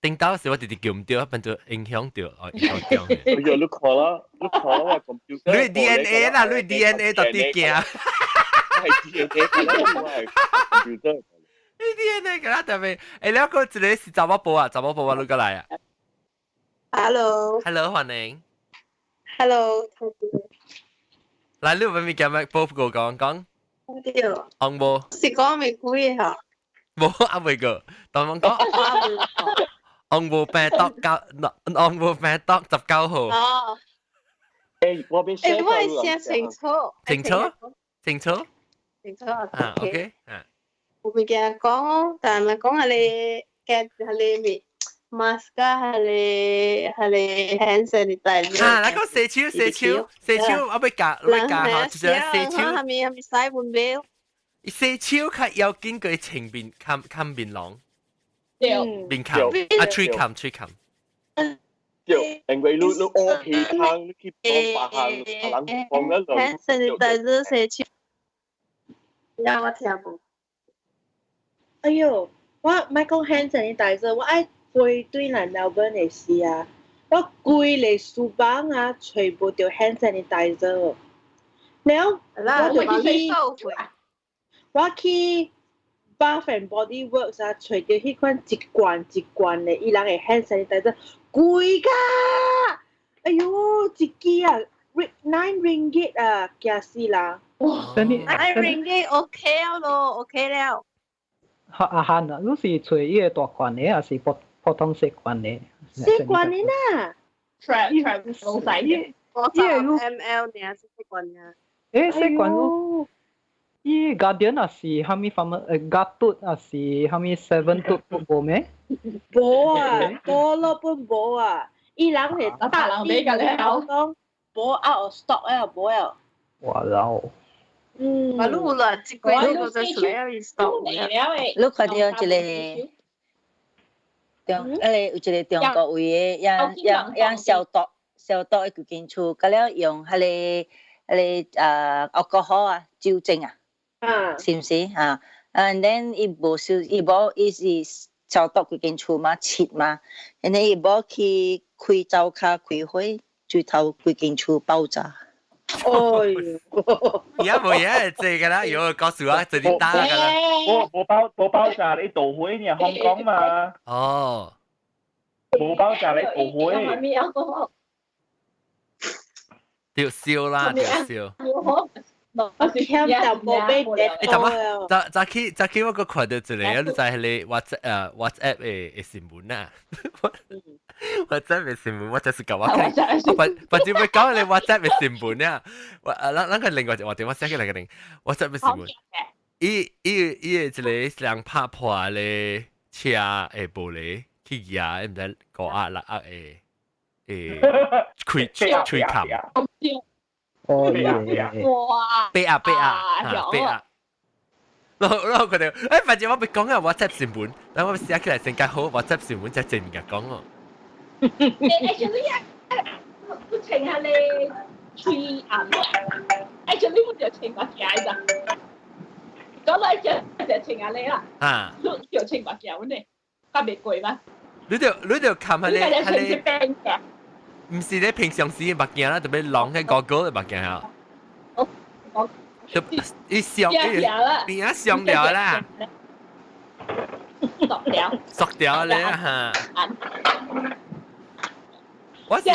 頂到時我直直叫唔對，變做影響到，哦，影響到。哎呀，你看啦，你看啦，我 computer。你 DNA 啦，你 DNA 到底驚？係 DNA，我係 computer。你 DNA 個啦特別，你個一個是查某婆啊，查某婆啊，你過來啊。 Hello。 Hello，歡迎。 Hello。來，你有咩物件欲報告講講？對。紅無？是講未幾嚇？無啊，未過，當我講。紅無病毒九，紅無病毒19號。哦。我變。我係寫清楚。清楚？清楚？清楚。啊，OK，啊。有物件講，但係講係你嘅係你咪 mask 係你 hand sanitizer。啊，那個洗手洗手洗手，我欲教我欲教嚇，就是洗手。係咪洗碗表？洗手較要緊過清面冚冚面籠。對。面冚啊，喙冚喙冚。對，因為你烏皮空，你去幫別項，人幫一輪。 hand sanitizer 洗手。有我聽無？哎喲，我莫講 hand sanitizer，我愛飛對來 Melbourne 的時啊，我規個書房啊，揣無著 hand sanitizer。了，我就去，我去 Bath and Body Works 啊，揣著彼款一罐一罐的，伊人的 hand sanitizer 貴㗎，哎喲，一支啊，9 ringgit 啊，驚死人！哇， 9 ringgit OK 咯，OK 了。阿漢啊，你是揣伊個大罐的，還是普普通細罐的？細罐的啦，揣揣老細嘅，我十 ml 爾是細罐啊。細罐伊 Guardian 也是蝦米方面？Gatut 也是蝦米 Seven 都無咩？無啊，多咯本無啊，伊人係大人買個了，講無 out of stock 啊，無啊。哇老！嗯，啊，你有啦，這個你個就出來 stock 了。你看到一個中，迄個有一個中國位的，用用用消毒消毒的規間厝，佮了用彼個啊 alcohol 啊酒精啊，是毋是啊？And then 伊無消，伊無伊是消毒規間厝嘛，切嘛，然後伊無去開灶跤開火，最頭規間厝爆炸。哎喲，而家冇嘢這個啦，有告訴我這裡打噶啦。無爆炸你導火呢？香港嘛。哦。無爆炸你導火。掉燒啦，掉燒。我欠就無俾你怎啊？早早起早起我閣看到一個，你知彼個 WhatsApp 的新聞啊？WhatsApp 的新聞，我就是共我看，我反反正欲講你 WhatsApp 的新聞啊！我啊，咱咱個另外一個電話寫起來個零 WhatsApp 的新聞，伊伊伊的一個人拍破咧車的玻璃去蜈，毋知5壓6壓的開喙冚。哦，哇！八啊八啊，八啊！然後佢哋，反正我欲講啊 WhatsApp 新聞，但我寫起來先較好，WhatsApp 新聞才正物件講哦。 Actually 啊，不穿下咧喙暗，actually 我就穿目鏡咋。講來就就穿下你啦。啊！就穿目鏡呢，較袂貴嘛。你就冚下咧，下咧。唔是你平常時的目鏡啦，特別攏喺 goggle 的目鏡啊。我就伊上邊啊上了啦。熟了。熟掉咧嚇。我是。無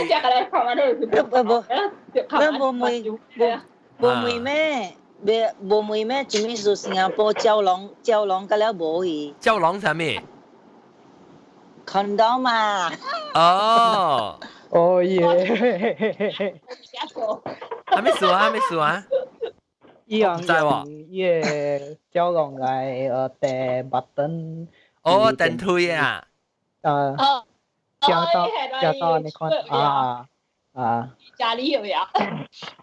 無無無無問咩？無問咩？啥物事新加坡膠囊膠囊甲了無去。膠囊啥物？看到嘛？哦。哦耶！係咩事啊？咩事啊？伊樣用伊個蛟龍來掟 button。哦，電推啊！啊，加到你看啊啊！家裡有呀？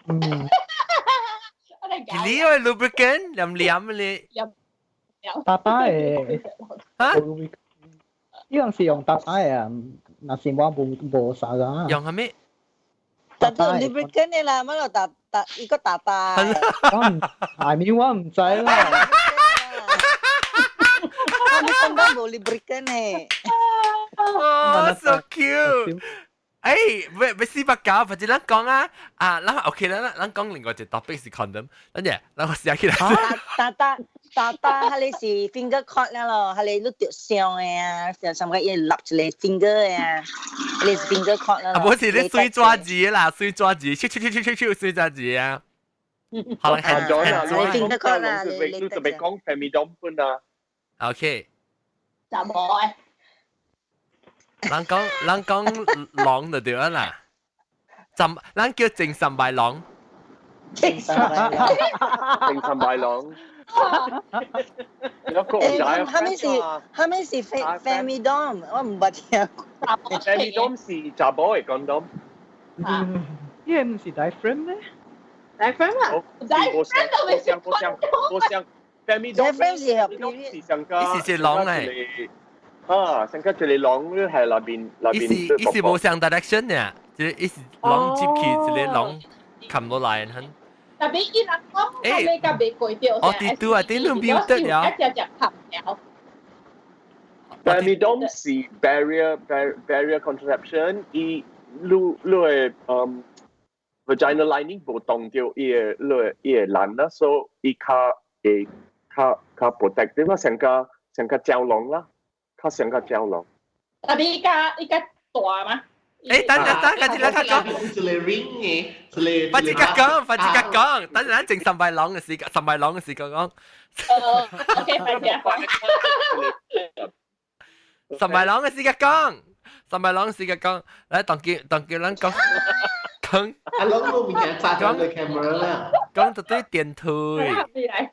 嗯。你個 lubricant 黏黏咧？大大嘅。嚇？呢樣是用大大嘅啊，若是我無無啥個。用係咩？特別 lubricant 嘅啦，乜落大大一個大大。我唔，係咪我唔知啦。我感覺無 lubricant 嘅。哦，so cute！哎，別別489，或者咱講啊，啊，咱 OK 啦，咱講另外一個 topic 是 condom，等陣，咱我寫起來。大大大大，佢哋是 finger cut 啦咯，佢哋都掉傷嘅啊，上上個伊立一個 finger 嘅啊，佢哋是 finger cut 啦。啊，不是你水抓字啦，水抓字，咻咻咻咻咻水抓字啊。好啦，係咗啦，你 finger cut 啦，你你特別講 femidom 本啊。 OK。就冇誒。人講人講狼就對啦，浸人叫精神敗狼，精神敗狼，精神敗狼。有個誒，後面是後面是 femidom，我唔捌聽過。 femidom 是查某的 condom。嗯，呢個唔是 diaphragm 咩？diaphragm 啊，diaphragm 都未識。我想 femidom 是是上個，是狼嚟。啊，成個一個狼係內邊內邊。伊是無相 direction 嘅，即係伊是狼接去，一個狼冚落來很。特別伊人講，你甲未過掉。哦，啲對啊，啲兩邊得了。一隻隻冚了。 Femidom 是 barrier contraception，伊你你嘅vagina lining 無動到伊個你伊個爛啦，所以伊較會較較 protective 啦，成個成個膠囊啦。較像個膠囊。特別伊較伊較大嗎？誒，等等等，跟住咱講。一個 ring 嘅，一個。快啲講，快啲講，等陣咱整三百狼嘅時間，三百狼嘅時間講。 OK，快啲。三百狼嘅時間講，三百狼嘅時間講，來當叫當叫咱講講。阿龍都唔驚揸咗個 camera 啦。講到對電推。嚟，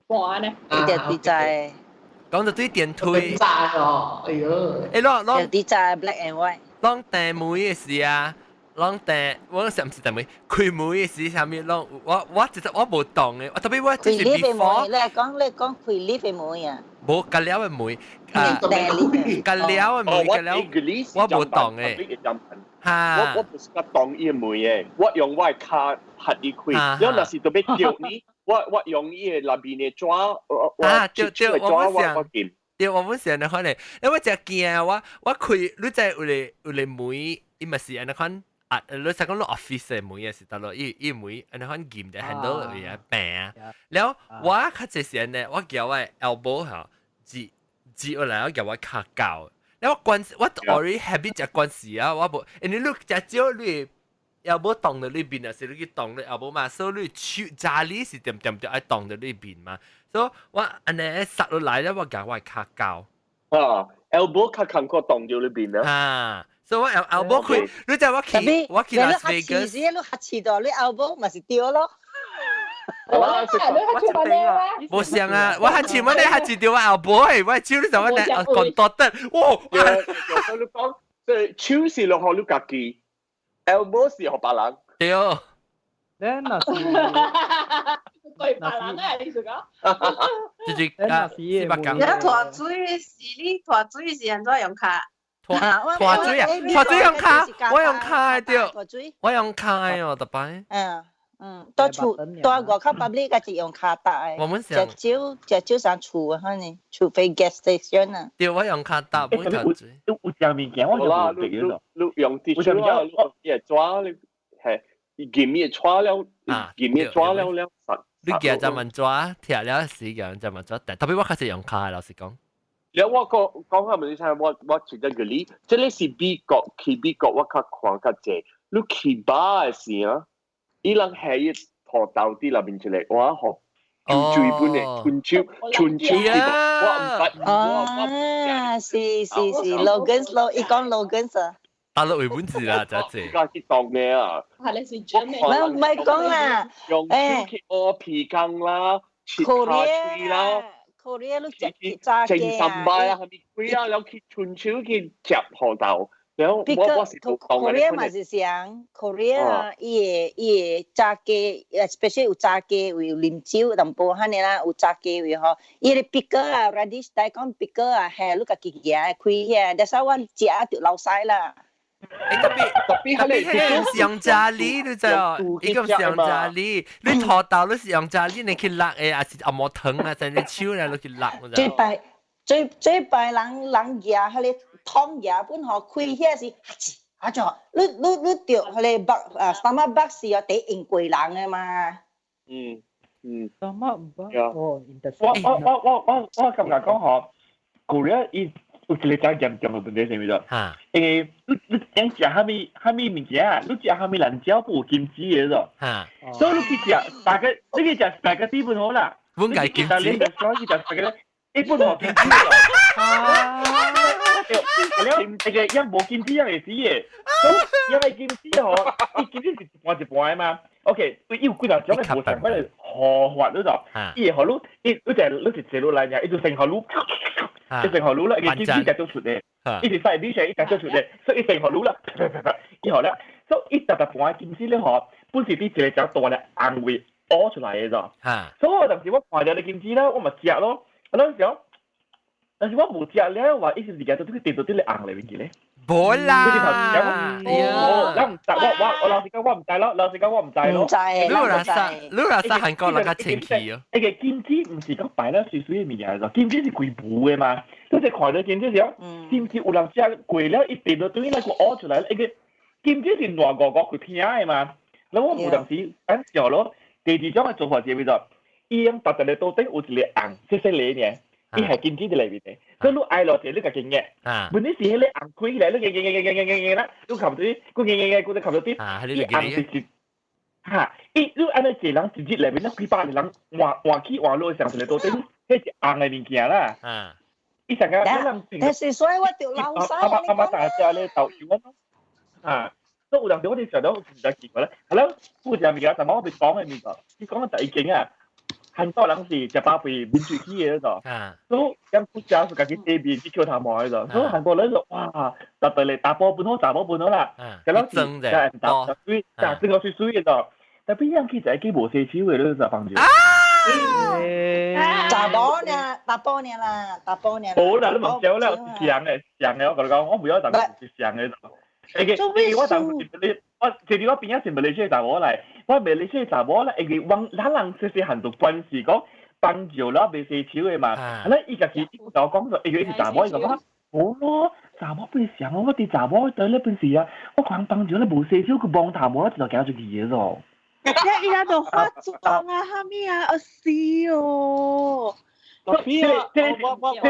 半呢？啲啲在。講到對電推。炸哦，哎呦！誒，攞攞。啲在 black and white。攏訂門嘅時啊，攏訂我是毋是訂門？開門嘅時啥物攏我我其實我無動嘅，我特別我這是 before。你講你講開 lift 嘅門啊？無隔了嘅門啊，隔了嘅門，隔了我無動嘅。哈！我我不是較動伊個門嘅，我用我嘅跤合伊開。了若是特別叫你，我我用伊個內面嘅紙，我啊對對，我我我撳。對，我本想的款咧，因為真驚我我開，你知有個有個門，伊嘛是按呢款啊，你使講你 office 的門也是得咯，伊伊門按呢款撳的 handle 位啊柄啊，了我較濟時呢，我叫我 elbow 吼，接接落來我叫我跤夠，了我關我 already habit 只關事啊，我無，因為你真少你 elbow 動到裏邊啊，是你去動你 elbow 嘛，所以你手揸你是點點點愛動到裏邊嘛。所以我按呢殺落來咧，我共我跤夠。啊，elbow 較艱苦動到裏邊啦。啊，所以我 elbow 開，你知我去我去 Las Vegas，你客氣到你 elbow 咪是掉咯。我無想啊，我客氣乜你客氣到我 elbow，我手你就我咧講多得，哇！我你講，即係手是落予你家己，elbow 是予別人。對。你若是。對別人啊，你是講？就是啊，400你脫水是你脫水是按怎用跤？脫脫水啊，脫水用跤，我用跤對，我用跤哦，特擺。嗯嗯，到厝到外口 public 個是用跤搭的。我們想食少食少上厝啊，可能除非 gas station 啊。對，我用跤搭，唔脫水。有有食物件，我就唔記得咗。你用啲紙啊，你會抓你係撳伊抓了，撳伊抓了了實。你行就問抓，聽了時間就問抓，但特別我開始用跤，老實講。了我講講下問你聽，我我覺得個你，這個是美國去美國，我較看較濟。你去巴的時啊，伊人係伊塗豆佇內面一個，我學最本的春秋春秋我毋捌，啊，是是是，Logan's 咯，伊講 Logan's 啊。大陸為本字啦，就係。而家去當咩啊？係你是真咩？唔係講啦，用手去屙皮羹啦，切卡脆啦。 Korea 你食炸雞啊？正心擺啊，係咪貴啊？有去春秋去食河豆，然後我是冇當嘅。 Korea 嘛是像 Korea 啊，伊會炸雞，especially 有炸雞有啉酒淡薄安尼啦，有炸雞位吼，伊個 pickle 啊，radish 大講 pickle 啊，係你家己夾開遐，但是我食就流屎啦。特別特別係你是用咖喱，你知哦？伊個是用咖喱，你土豆你是用咖喱，你去辣的，還是阿毛糖啊？甚至手咧，你去辣。最弊最最弊人夾彼個湯夾本吼開遐是啊就你著彼個 bug 啊 stomach bug 是哦第用過人的嘛。嗯嗯。 stomach bug 哦，我感覺講吼，Korea 伊有一個真嚴重的問題是啥物做？因為你你食啥物啥物物件，你食啥物辣椒不有金子的咯。所以你去食大家，你去食大家底本好啦。本該金子。你去食大家，一本無金子咯。對，了，那個也無金子也會死的。所以因為金子吼，伊金子是一半一半的嘛。OK，伊有幾若種的無相仝的方法，你知？伊會予你，伊你就你是坐落來爾，伊就先予你。一成河滷啦，伊金子食做出的，伊是細啲上，伊食做出的，所以一成河滷啦，以後咧，所以伊特特盤金子咧吼，本是佇一個較大的紅位挖出來的咋。所以我當時我看著個金子咧，我嘛食咯，啊那時候，但是我無食了，話伊是物件都去跌到佇個紅裏面去咧。無啦，我唔知，我老實講我唔知咯，老實講我唔知咯。唔知，你話啥？你話啥？韓國人較清氣哦。那個金子毋是講擺了水水的物件，金子是規浮的嘛。你一看到金子時候，金子有人食過了，一跌到對那個挖出來，那個金子是爛糊糊規片的嘛。然後我有當時按笑咯，第二種的做法是咩做？伊用逐個桌頂有一個紅細細个爾。伊係金子佇內面的，所以你挨落去，你家己壓。問題是彼個紅開起來，你壓壓壓壓壓壓壓啦，你冚住，佮壓壓壓，佮冚住啲。伊紅是是，哈！伊你按呢一個人一日內面，幾百個人換換起換落上一個桌頂，彼是紅的物件啦。伊上個咱人但是所以我就老細阿媽阿媽大隻咧豆油啊，啊！所以有當時我哋食到真正奇怪咧，係咯，有食物件，但我袂講的物件，伊講的就已經啊。韓國人是食飽肥面水起的嗰所以咁不食是家己洗面去扣頭毛的所以韓國人就哇，特別嚟大波本好，查某本好啦，就攏是食大水，食整個水水的就，但邊樣去就去無洗手的，你就放住。查某呢，查甫呢啦，查甫呢。無啦，你唔少啦，是強的，強的，我共你講，我唔曉當是強的。欸個，我當時你，我其實我邊仔是馬來西亞查某來，我馬來西亞查某咧，因為往咱人細細漢就關係講幫助了袂洗手的嘛，啊，伊家己伊甲我講說，因為伊是查某，伊講無咯，查某本上我佇查某對咧本事啊，我看幫助咧無洗手，佢摸頭毛，一路行出去的咯。伊伊都化妝啊，啥物啊，啊死哦！這這是你無到底，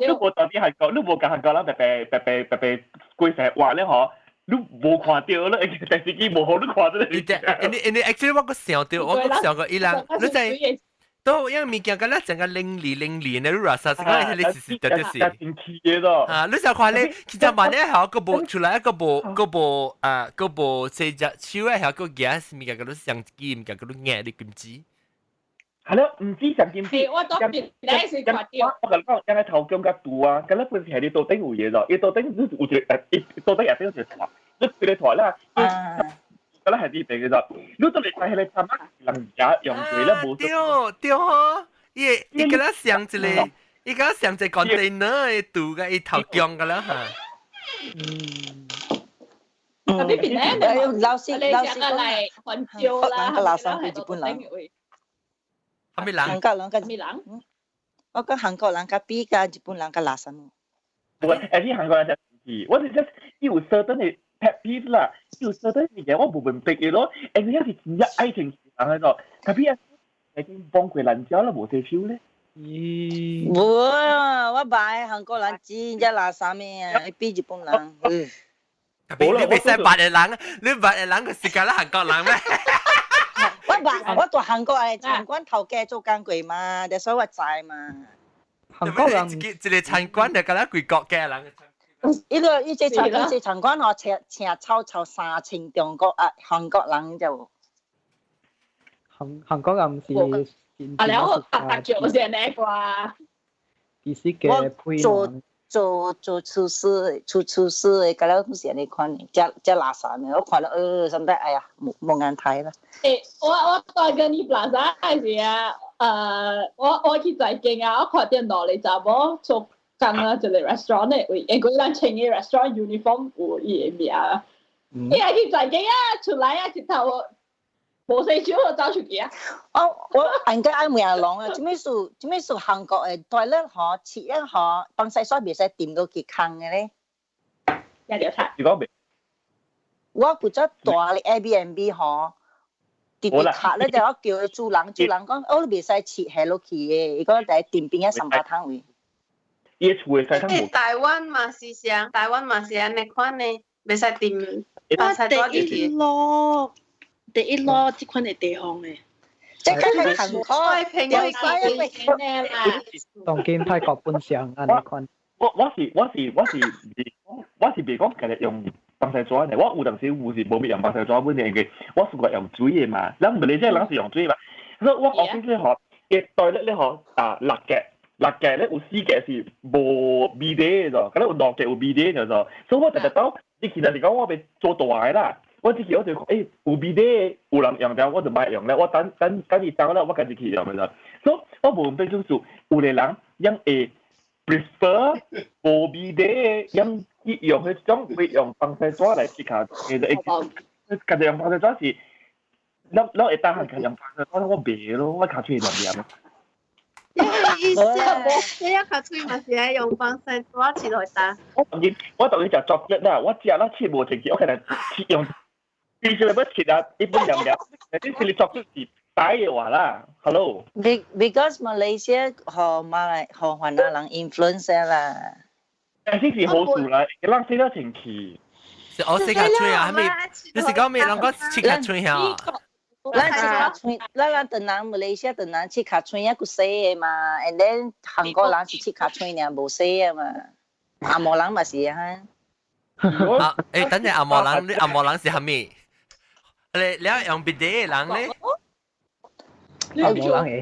你無到底韓國，你無共韓國人白白白白白白規成活咧吼，你無看著咧，電視機無予你看著咧。你 actually 我閣想著，我閣想過伊人，你知都因為物件敢若成個淋漓淋漓呢，你話啥？是講彼個是是絕對是。真氣的咯。啊，你想看咧，其實萬一效閣無出來，閣無閣無啊，閣無洗隻手的效閣夾物件，閣你相機物件，閣你壓你金子。係咯，唔止上金子。我當時第一次看到。我共你講，因為頭姜較大啊，咁咧本是係你桌頂有嘢咯，伊桌頂有一個伊桌頂下邊有一個台，你規個台啦，咁咧係啲病嘅啫。你都嚟睇彼個衫仔，人家用過咧無。對對吼，伊伊敢若像一個，伊敢若像一個 container 的肚個伊頭姜個啦嚇。嗯。特別邊咧，老師老師講嚟混椒啦，個垃圾日本人。啥物人？韓國人較咩人？我講韓國人較比較日本人較垃圾。無，而且韓國人就是，我是 just 有 certain 的 pet peeve 啦，有 certain 物件我無明白的咯，因為是真正愛情人的咯，特別啊，已經幫過爛蕉啦，無洗手咧。咦？無啊，我捌韓國人真正垃圾的啊，比日本人。你袂使捌的人，你捌的人就是敢若韓國人咩？我捌，我佇韓國的餐館頭家做工過嘛，所以我知嘛。韓國人一個餐館就敢若規國家人。呢個呢隻場呢隻場館我請請抽抽3000中國啊韓國人就。韓國人唔是。啊，然後阿達叫先呢啩。其實嘅配做做做廚師，做廚師的，甲了是按呢款的，遮遮垃圾的，我看了，啥物哎呀，無無眼睇啦。欸，我在跟你 plaza 時啊，我去財經啊，我看到兩个查某做工啊，一個 restaurant 的位，因為咱穿的 restaurant uniform 有伊的名。伊愛去財經啊，出來啊，一頭無洗手就走出去啊！我應該愛問阿龍啊，做咩事？做咩事？韓國的 toilet 嗬，廁一嗬，放洗手袂使掂到去空的咧。一條菜。你講未？我負責蹛咧 Airbnb 嗬，直直卡咧就我叫伊主人，主人講，哦，你袂使切下落去的，伊講在掂邊仔三百湯位。伊厝會使通無？台灣嘛是啥？台灣嘛是按呢款的，袂使掂，放洗手第一咯。第一咯，這款的地方誒，這個係韓國，當今泰國本上按呢款。我是別講家己用防曬紙的，我有當時有是無咪用防曬紙本的，因為我是個用水的嘛，咱唔理這人是用水嘛。所以我 office 咧吼，伊 toilet 咧吼啊六格，六格咧有四格是無 bidet 的，敢若有兩格有 bidet 的就，所以我特特到，你其實是講我欲做大的啦。我只去我就講，欸，有 bidet 有人用了，我就莫用了。我等等等伊走了，我家己去用了。所以我無問就是有個人樣會 prefer 無 bidet 樣去用彼種會用防曬紙來洗跤，其實會家己用防曬紙是，咱會當家用防曬紙，我袂咯，我跤喙黏黏。意思，你一跤喙嘛是愛用防曬紙切來打。我當然食作業啦，我食啦切無清氣，我可能切用。必須要切啊！一般人了，你是你作出是擺的話啦，Hello。 Because Malaysia 和馬來和越南人 influence 啦。但是是好事啦，人洗得清氣。是我洗跤喙啊，係咪？你是講咩？人講切跤喙啊？咱切跤喙，咱咱唐人馬來西亞唐人切跤喙啊，閣洗的嘛，and then 韓國人是切跤喙爾，無洗的嘛。紅毛人嘛是啊。啊，欸，等陣紅毛人，你紅毛人是蝦米？你你用 bidet 人咧？紅毛人會曉。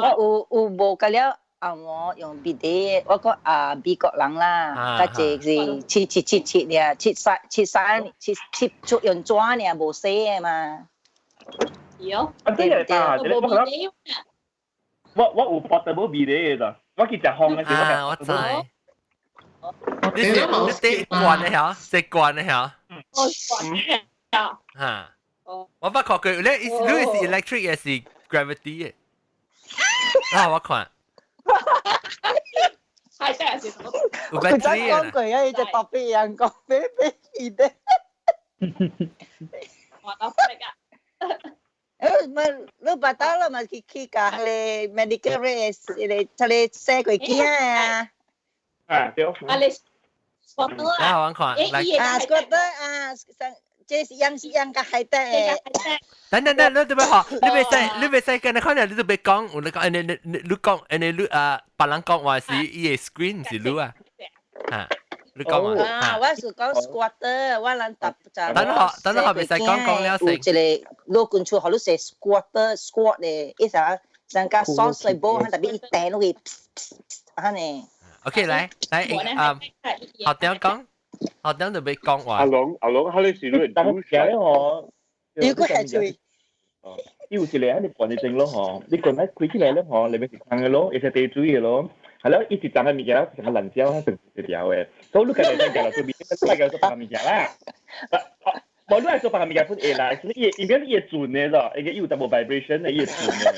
有有無甲了紅毛用 bidet，我講啊美國人啦，較濟是切切切切爾，切三切三切切出用紙爾，無洗的嘛。有。啊，這個大，這個我我有 portable bidet 的，我去食風的時候。啊，我知。你是你習慣的嚇，習慣的嚇。我慣的。嚇！我捌看過，你你是 electric 抑是 gravity 的？啊，我看。係真係是。有佢真講過啊，伊隻特別人講俾俾伊的。我都識啊。誒，咪你捌到啦嘛？去去共彼个 medical 的，彼个彼个生過囝啊。啊，對。啊，你 squatter 啊，我看。啊，squatter 啊，上。這是樣是樣個海帶的。等等等，你做咩學？你袂使，你袂使跟你看你都別講，我你講，你你你你講，你你啊，別人講話是伊个 screen 是你啊，嚇，你講啊。啊，我是講 squatter，我人搭就。等學，等學袂使講講了有一個老君厝，予你說 squatter squat 的，伊啥上加 sauce 煲，特別伊彈落去，按呢。 OK，來來，啊，學點講？學點就欲講話。阿龍阿龍，佢你是你但係咧嗬，如果係最，伊有一個喺你關一陣咯嗬，你關喺開起來咧嗬，裡面是空的咯，會使滴水的咯，係咯，伊是髒的物件，成個爛膠，成一條的，所以你家己先食落做物，你家做別個物件啦。無你愛做別個物件本會啦，伊伊變伊會轉的咯，伊個伊有淡薄 vibration 的，伊會轉的。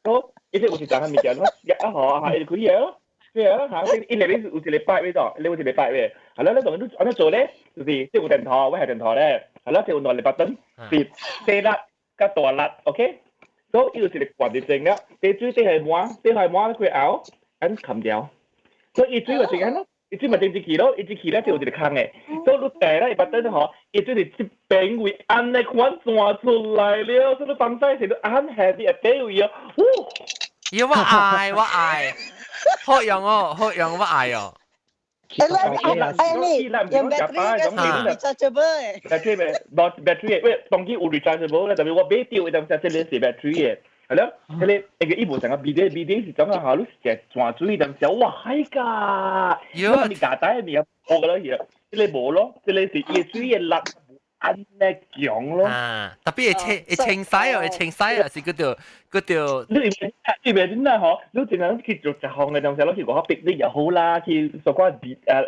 所以伊這有是髒的物件，咯，啊嗬，嚇，伊就開起來咯。對啊，嚇！伊內面有一個 pipe 的，伊有一個 pipe 的。係咯，你當你按怎做咧？就是這有電筒，我係電筒咧。係咯，這有兩個 button，是細粒佮大粒，OK？所以伊有一個罐就成了，滴水滴下滿，滴下滿開後，按冚掉。所以伊水就成安咯，伊水嘛整一去咯，伊一去咧就有一個空的。所以你掟咧伊 button 吼，伊水是這邊位按呢款轉出來了，所以你放屎時你按下佇下底位哦。咦，我愛我愛。好用哦，好用我愛哦。哎你用 battery 嘅是 rechargeable ，battery 咩？battery 喂，當機有 rechargeable 咧，特別我買掉，當時這個是 battery 嘅。係咯，迄個一個伊無成個 B D B D 是怎啊？嚇，你食泉水當時哇，係㗎，有你夾帶咪破個咯，去，這個無咯，這個是伊水嘅力按呢強咯。啊，特別會清洗哦，會清洗啊，是叫做。你袂真啊嗬？你淨係去做一項嘅東西，攞去外口逼你又好啦，去所講誒誒誒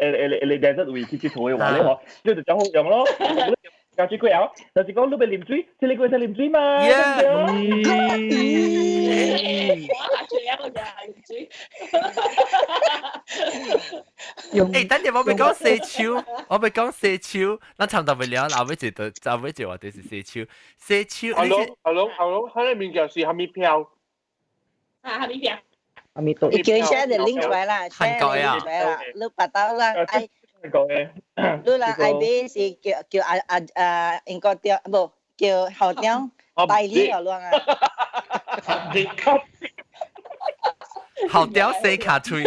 誒誒位去佚佗嘅話咧嗬，你就真好用咯。教水過後，就是講你欲啉水，這個過使啉水嘛。我下最一個就係啉水。誒，等陣我欲講洗手，我欲講洗手，咱差唔多未了，後尾一就後尾一話就是洗手，洗手。阿龍阿龍阿龍，佢個物件是蝦米票？啊，蝦米票？蝦米多？你叫伊 share 條 link 出來啦，share 出來啦，你把到啦，愛。講嘅。你啦愛買是叫叫阿阿阿英國掉，無叫校長代理好亂啊。校長洗卡喙。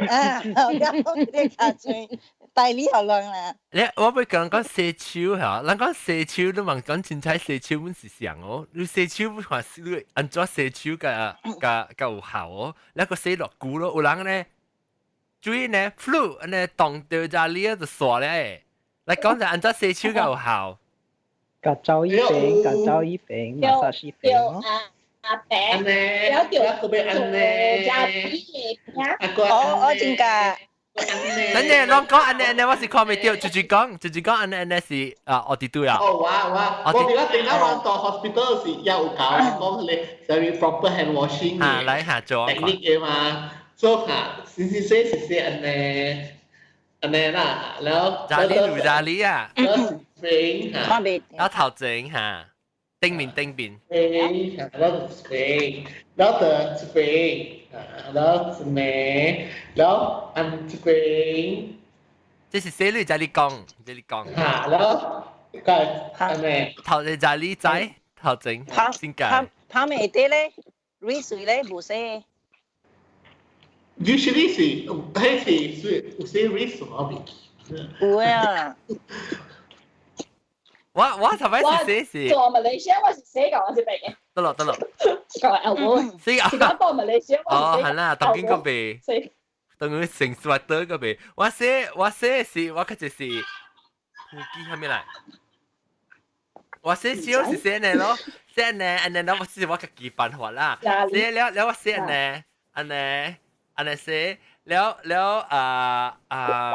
啊，校長洗卡喙，代理好亂啦。你我欲講講洗手嚇，咱講洗手，你問講凊彩洗手，阮是啥哦？你洗手看你按怎洗手較較較有效哦？你個洗偌久咯？有人呢？水呢，flu 按呢凍著只你就煞咧。來講就按怎洗手較有效？甲走一邊，甲走一邊，馬殺一邊咯。阿伯，有條個別按呢，我我真㗎。等陣，攏講按呢按呢，我是看袂著，直直講，直直講按呢按呢是啊，我佇對啊。哦，我我我伫我頂下我到 hospital 時有教講佢哋 proper hand washing 啊，來下做 technique 嘅嘛。做下，是是是是是按呢按呢啦，然後查理魯查理啊，飛嚇，然後頭前嚇，頂面頂面，飛，然後飛，然後就飛，然後咩，然後按飛，這是洗你查理講，查理講嚇，然後個按呢，頭前查理仔，頭前先解，旁邊啲咧，水水咧無洗。 Usually 是，彼是是有些 risk 我未記。有啊。我我頭擺是寫是。做馬來西亞我是寫個，我是白嘅。得咯得咯。個 elbow。寫是講到馬來西亞我哦，係啦，當今個未。當佢成 sweater 個未，我寫我寫是，我較就是呼機係咩來？我寫少是寫呢咯，寫呢，按呢，我是我家己辦法啦。寫了了我寫呢，按呢。按呢寫了了啊啊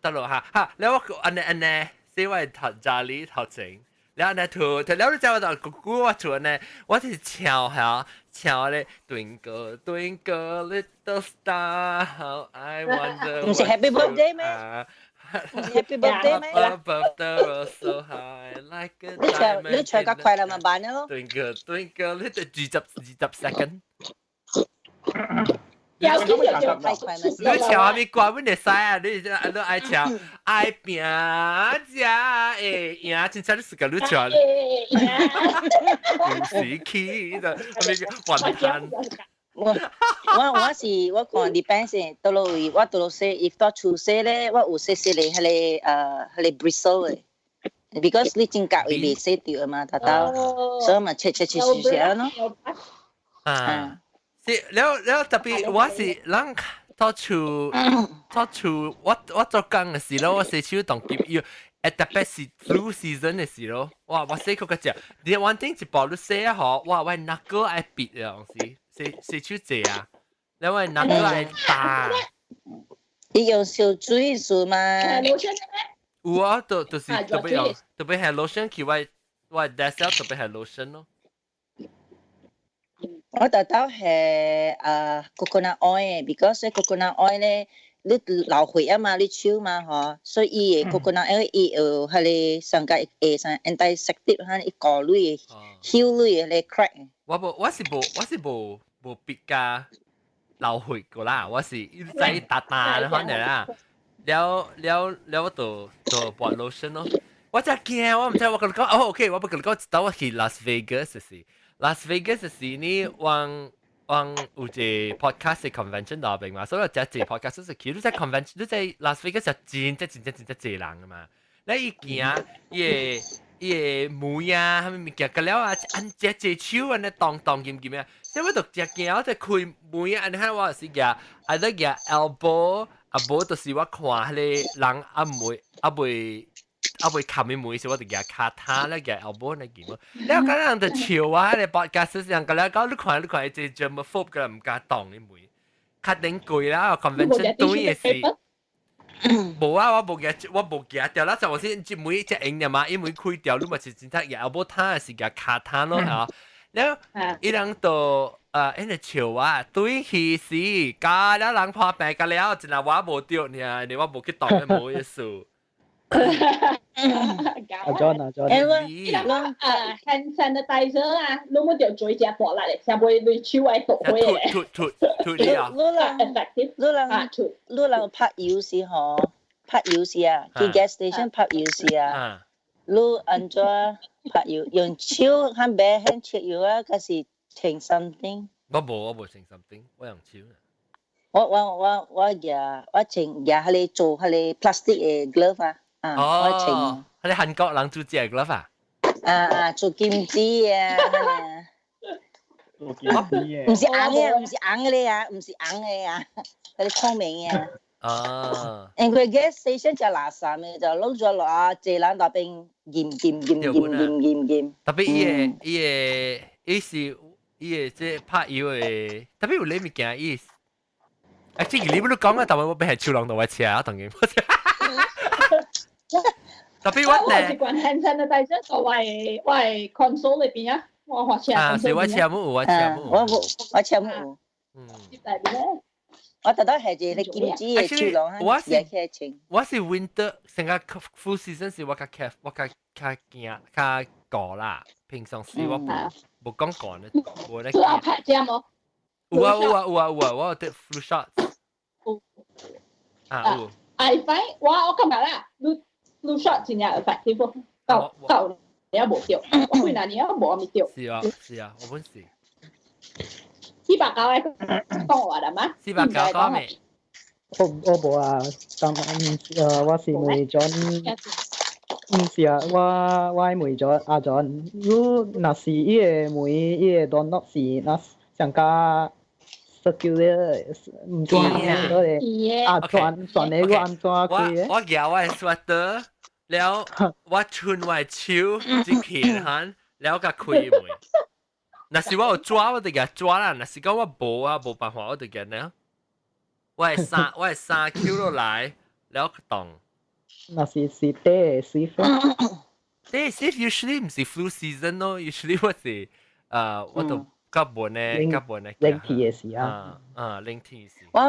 得咯嚇嚇，了我按呢按呢寫我頭家裡頭前，了按呢塗，了你知我就姑姑我做呢，我是唱嚇唱咧，Twinkle twinkle little star how I wonder。唔是 Happy Birthday 咩？唔是 Happy Birthday 咩？Above the world so high like a diamond。你唱較快啦嘛，慢咯。 Twinkle twinkle little 20 20 second。有啲就你唱啥物歌，阮會使啊！你你愛唱愛拼才會贏，真正你自家你唱。有時起的，啥物雲吞。我我我是我看 depends 倒落位，我倒落洗，if 到厝洗咧，我有洗洗咧，彼個彼個 bristle 的，because 你真夾位袂洗著嘛，頭頭，所以嘛切切切切切咯。啊。是了了特別我是人到厝到厝，我我做工嘅時咯，我洗手當急要，誒特別是 flu season 嘅時咯，哇我洗佢個隻，你反正一部你洗啊嗬，哇我那個愛別啊，是洗洗手濟啊，你我那個愛打。你用燒水數嘛？有啊，就就是特別用特別係 lotion，去我我 desk 特別係 lotion 咯。我特頭係啊 coconut oil，because coconut oil 咧，你流血啊嘛，你手嘛嗬，所以伊個 coconut oil 伊有彼個上個會上 antiseptic，哈，伊過濾 heal 濾個 crack。我無，我是無，我是無無別加流血過啦，我是在打打可能啦，了了了我就就抹 lotion 咯。我真驚，我毋知我共你講，哦 OK，我欲共你講，當我去 Las Vegas 時。Las Vegas 時呢，往我有一個 podcast 嘅 convention 內邊嘛，所以只一個 podcast 是去，你在 convention，你在 Las Vegas 就真真真真真真濟人啊嘛。你伊行伊個伊個門啊，啥物物件，個了啊，按隻隻手按呢當當金金啊，所以我就只驚我在開門啊，按呢我是舉，啊咧舉 elbow，啊無就是我看彼個人啊未啊未。啊未冚嘅門時，我就舉跤趱咧舉 elbow 呢件咯。你有個人就笑我，彼個 podcast 上個了講，你看你看，這 germaphobe 個毋敢動嘅門，較頂貴啦，convention 對嘅是。無啊，我無舉，我無舉掉啦。就我先，這門只用的嘛，伊門開掉，你嘛是真正舉 elbow 趱是舉跤趱咯嚇。了，伊人就因為笑我，對去死，加了人破病個了，真係我無著呢，你我無去動，無意思。阿 John 阿 John，你諗啊，hand sanitizer 啊，你冇就嘴只薄啦咧，上尾你手愛倒開嘅。吐吐吐吐啊！你人 effective，你人你人拍油時吼，拍油時啊，去 gas station 拍油時啊，你按怎拍油？用手較白hand 切油啊，還是穿 something？我無，我無穿 something，我用手。我舉我穿舉彼个做彼个 plastic 的 glove 啊。啊，我穿。彼个韓國人做這個 glove 啊？啊啊，做金子啊！做金子嘅。毋是紅的，毋是紅的啊，毋是紅的啊，彼个透明的。啊。因為 gas station 就垃圾的，就攏咗落啊，濟人那邊驗驗驗驗驗驗驗。特別伊个伊个伊是伊個這拍油的，特別有你物件伊。啊，這個你不都講啊？但係我欲係手攏到我車啊，當然。特別我我是關 hand sanitizer 到我的 console 裏邊啊，我花車。啊，是我車冇有，我車冇有。我無，我車冇有。嗯。我特登係一個金子的手攏，我是我是 winter 成個 flu season 是我較 care，我較較驚較高啦。平常時我無無講講的，無咧。有拍針無？有啊有啊有啊有啊，我有得 flu shots。有。啊有。 I find 我感覺啦，你 flu shot 真正 effective，夠夠你也無著，我幾若年無咪著。是啊是啊，我本是。 490個講話啦嘛？ 490講未？我無啊，但我是問 John，毋是啊，我問咗阿 John，你若是伊個門伊個 door knob 是若上加 circular，毋知嗰個啊轉轉的我按怎開的？我舉我的 sweater，了我穿我的手一片汗，了共開門。若是我有抓，我就共抓啦；若是講我無啊，無辦法，我就共呢。我的衫搝落來，了擋。若是是短的 sleeve。短 sleeve usually 毋是 flu season 咯，usually 我是我都較悶的，較悶的。冷天的時啊。啊，冷天時。我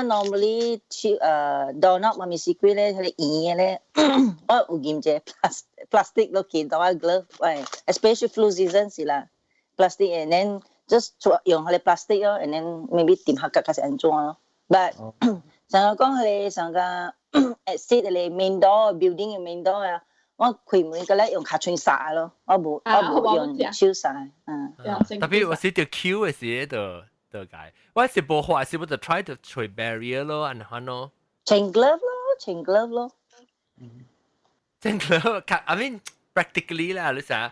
normally 手door knob 嘛，咪是幾咧，彼個圓的咧，我有驗一個 plastic 落去，當我 glove，喂，especially flu season 是啦，plastic and then just 用彼個 plastic 咯，and then maybe 掂下腳較是按怎咯。But 上個講彼個上個 exit 彼個 main door building 的 main door 啊，我開門個咧用跤喙捒咯，我無用手捒，嗯。特別我是條 queue 的時就就解，我是無法是我就 try to 揣 barrier 咯，按怎咯。穿 glove 咯，穿 glove 咯。穿 glove，I mean practically 啦，你想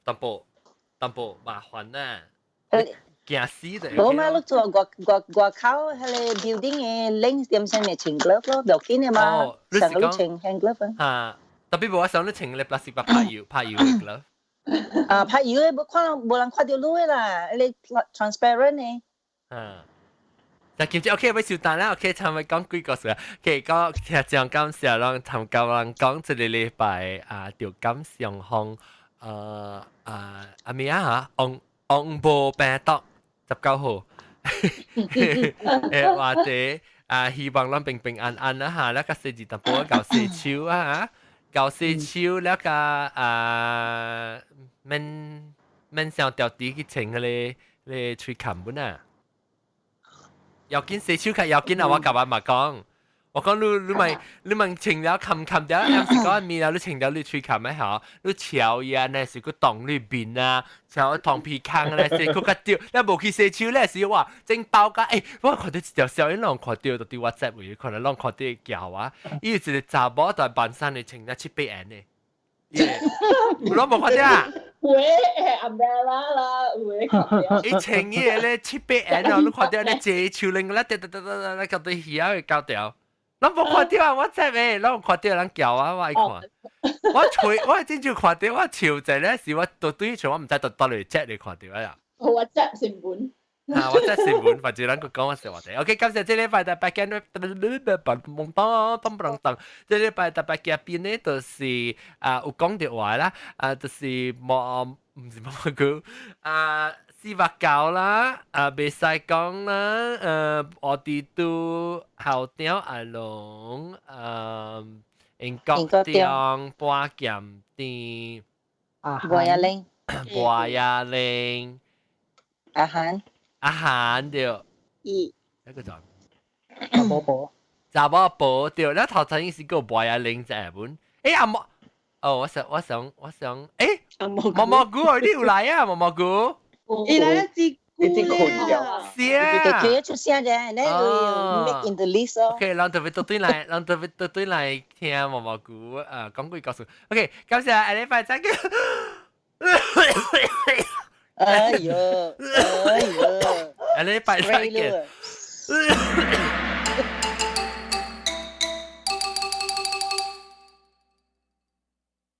淡薄淡薄麻煩啊。驚死的。無嘛，你做外外外口彼個 building 的冷點先咪穿 glove 咯，不要緊的嘛。上個你穿 hand glove 啊。啊，特別無我想你穿個 plastic 拍油拍油的 glove。啊，拍油的無看無人看到你的啦，彼個 transparent 的。啊。但今朝 OK，欲收檔啦，OK，差唔多講幾個事啊。OK，講聽眾感謝攏參加人講這個禮拜啊，著感上風，啊咩啊嚇，紅紅無病毒19號，話題啊，希望咱平平安安啦嚇，了個洗字淡薄𠢕洗手啊，𠢕洗手了個啊，免免傷掉滴去穿彼個彼個喙銜本啊。要緊洗手較要緊啊！我共我媽講，我講你你咪你咪穿了冚冚掉，有時講面啊，你穿了你喙冚咩嚇？你潮呀，那是個洞裏邊啊，潮糖皮坑咧，是佢個掉，你無去洗手咧，是哇，整包甲，欸，我看到一條小影攏看到，就佇 WhatsApp 位，可能攏看到叫啊，伊有一個查某在扮山的穿了七八年的，有攏無看到啊？有的 umbrella 啦，有的伊穿伊個咧七八年哦，你看到咧坐樹林咧，得得得得得，搞對魚仔會搞掉。咱無看到啊！我這邊，咱有看到人叫啊，我愛看。我吹，我真正看到，我笑者咧是我對對像我毋知到倒嚟這裡看到啊。我這新聞。啊！我這新聞，反正咱個講我說話題。OK，感謝這禮拜特別嘉賓，當當當，這禮拜特別嘉賓呢，就是啊有講到話啦，啊就是毛毋是毛菇啊。四百九啦，啊，袂使講啦，我哋都校長阿龍，英國中半劍店，啊，博雅玲，博雅玲，阿韓，阿韓對，一，一個就查某婆，查某婆對，你頭先是個博雅玲在本，欸阿毛，哦，我想我想我想，欸，毛毛菇你有來啊，毛毛菇。伊來一支一支困了，是啊，佢出聲啫，你會 make in the list 哦。 OK，咱特別對來，咱特別對來聽毛毛菇啊，講幾個故事。OK，感謝下禮拜再見。哎呦，哎呦，下禮拜再見。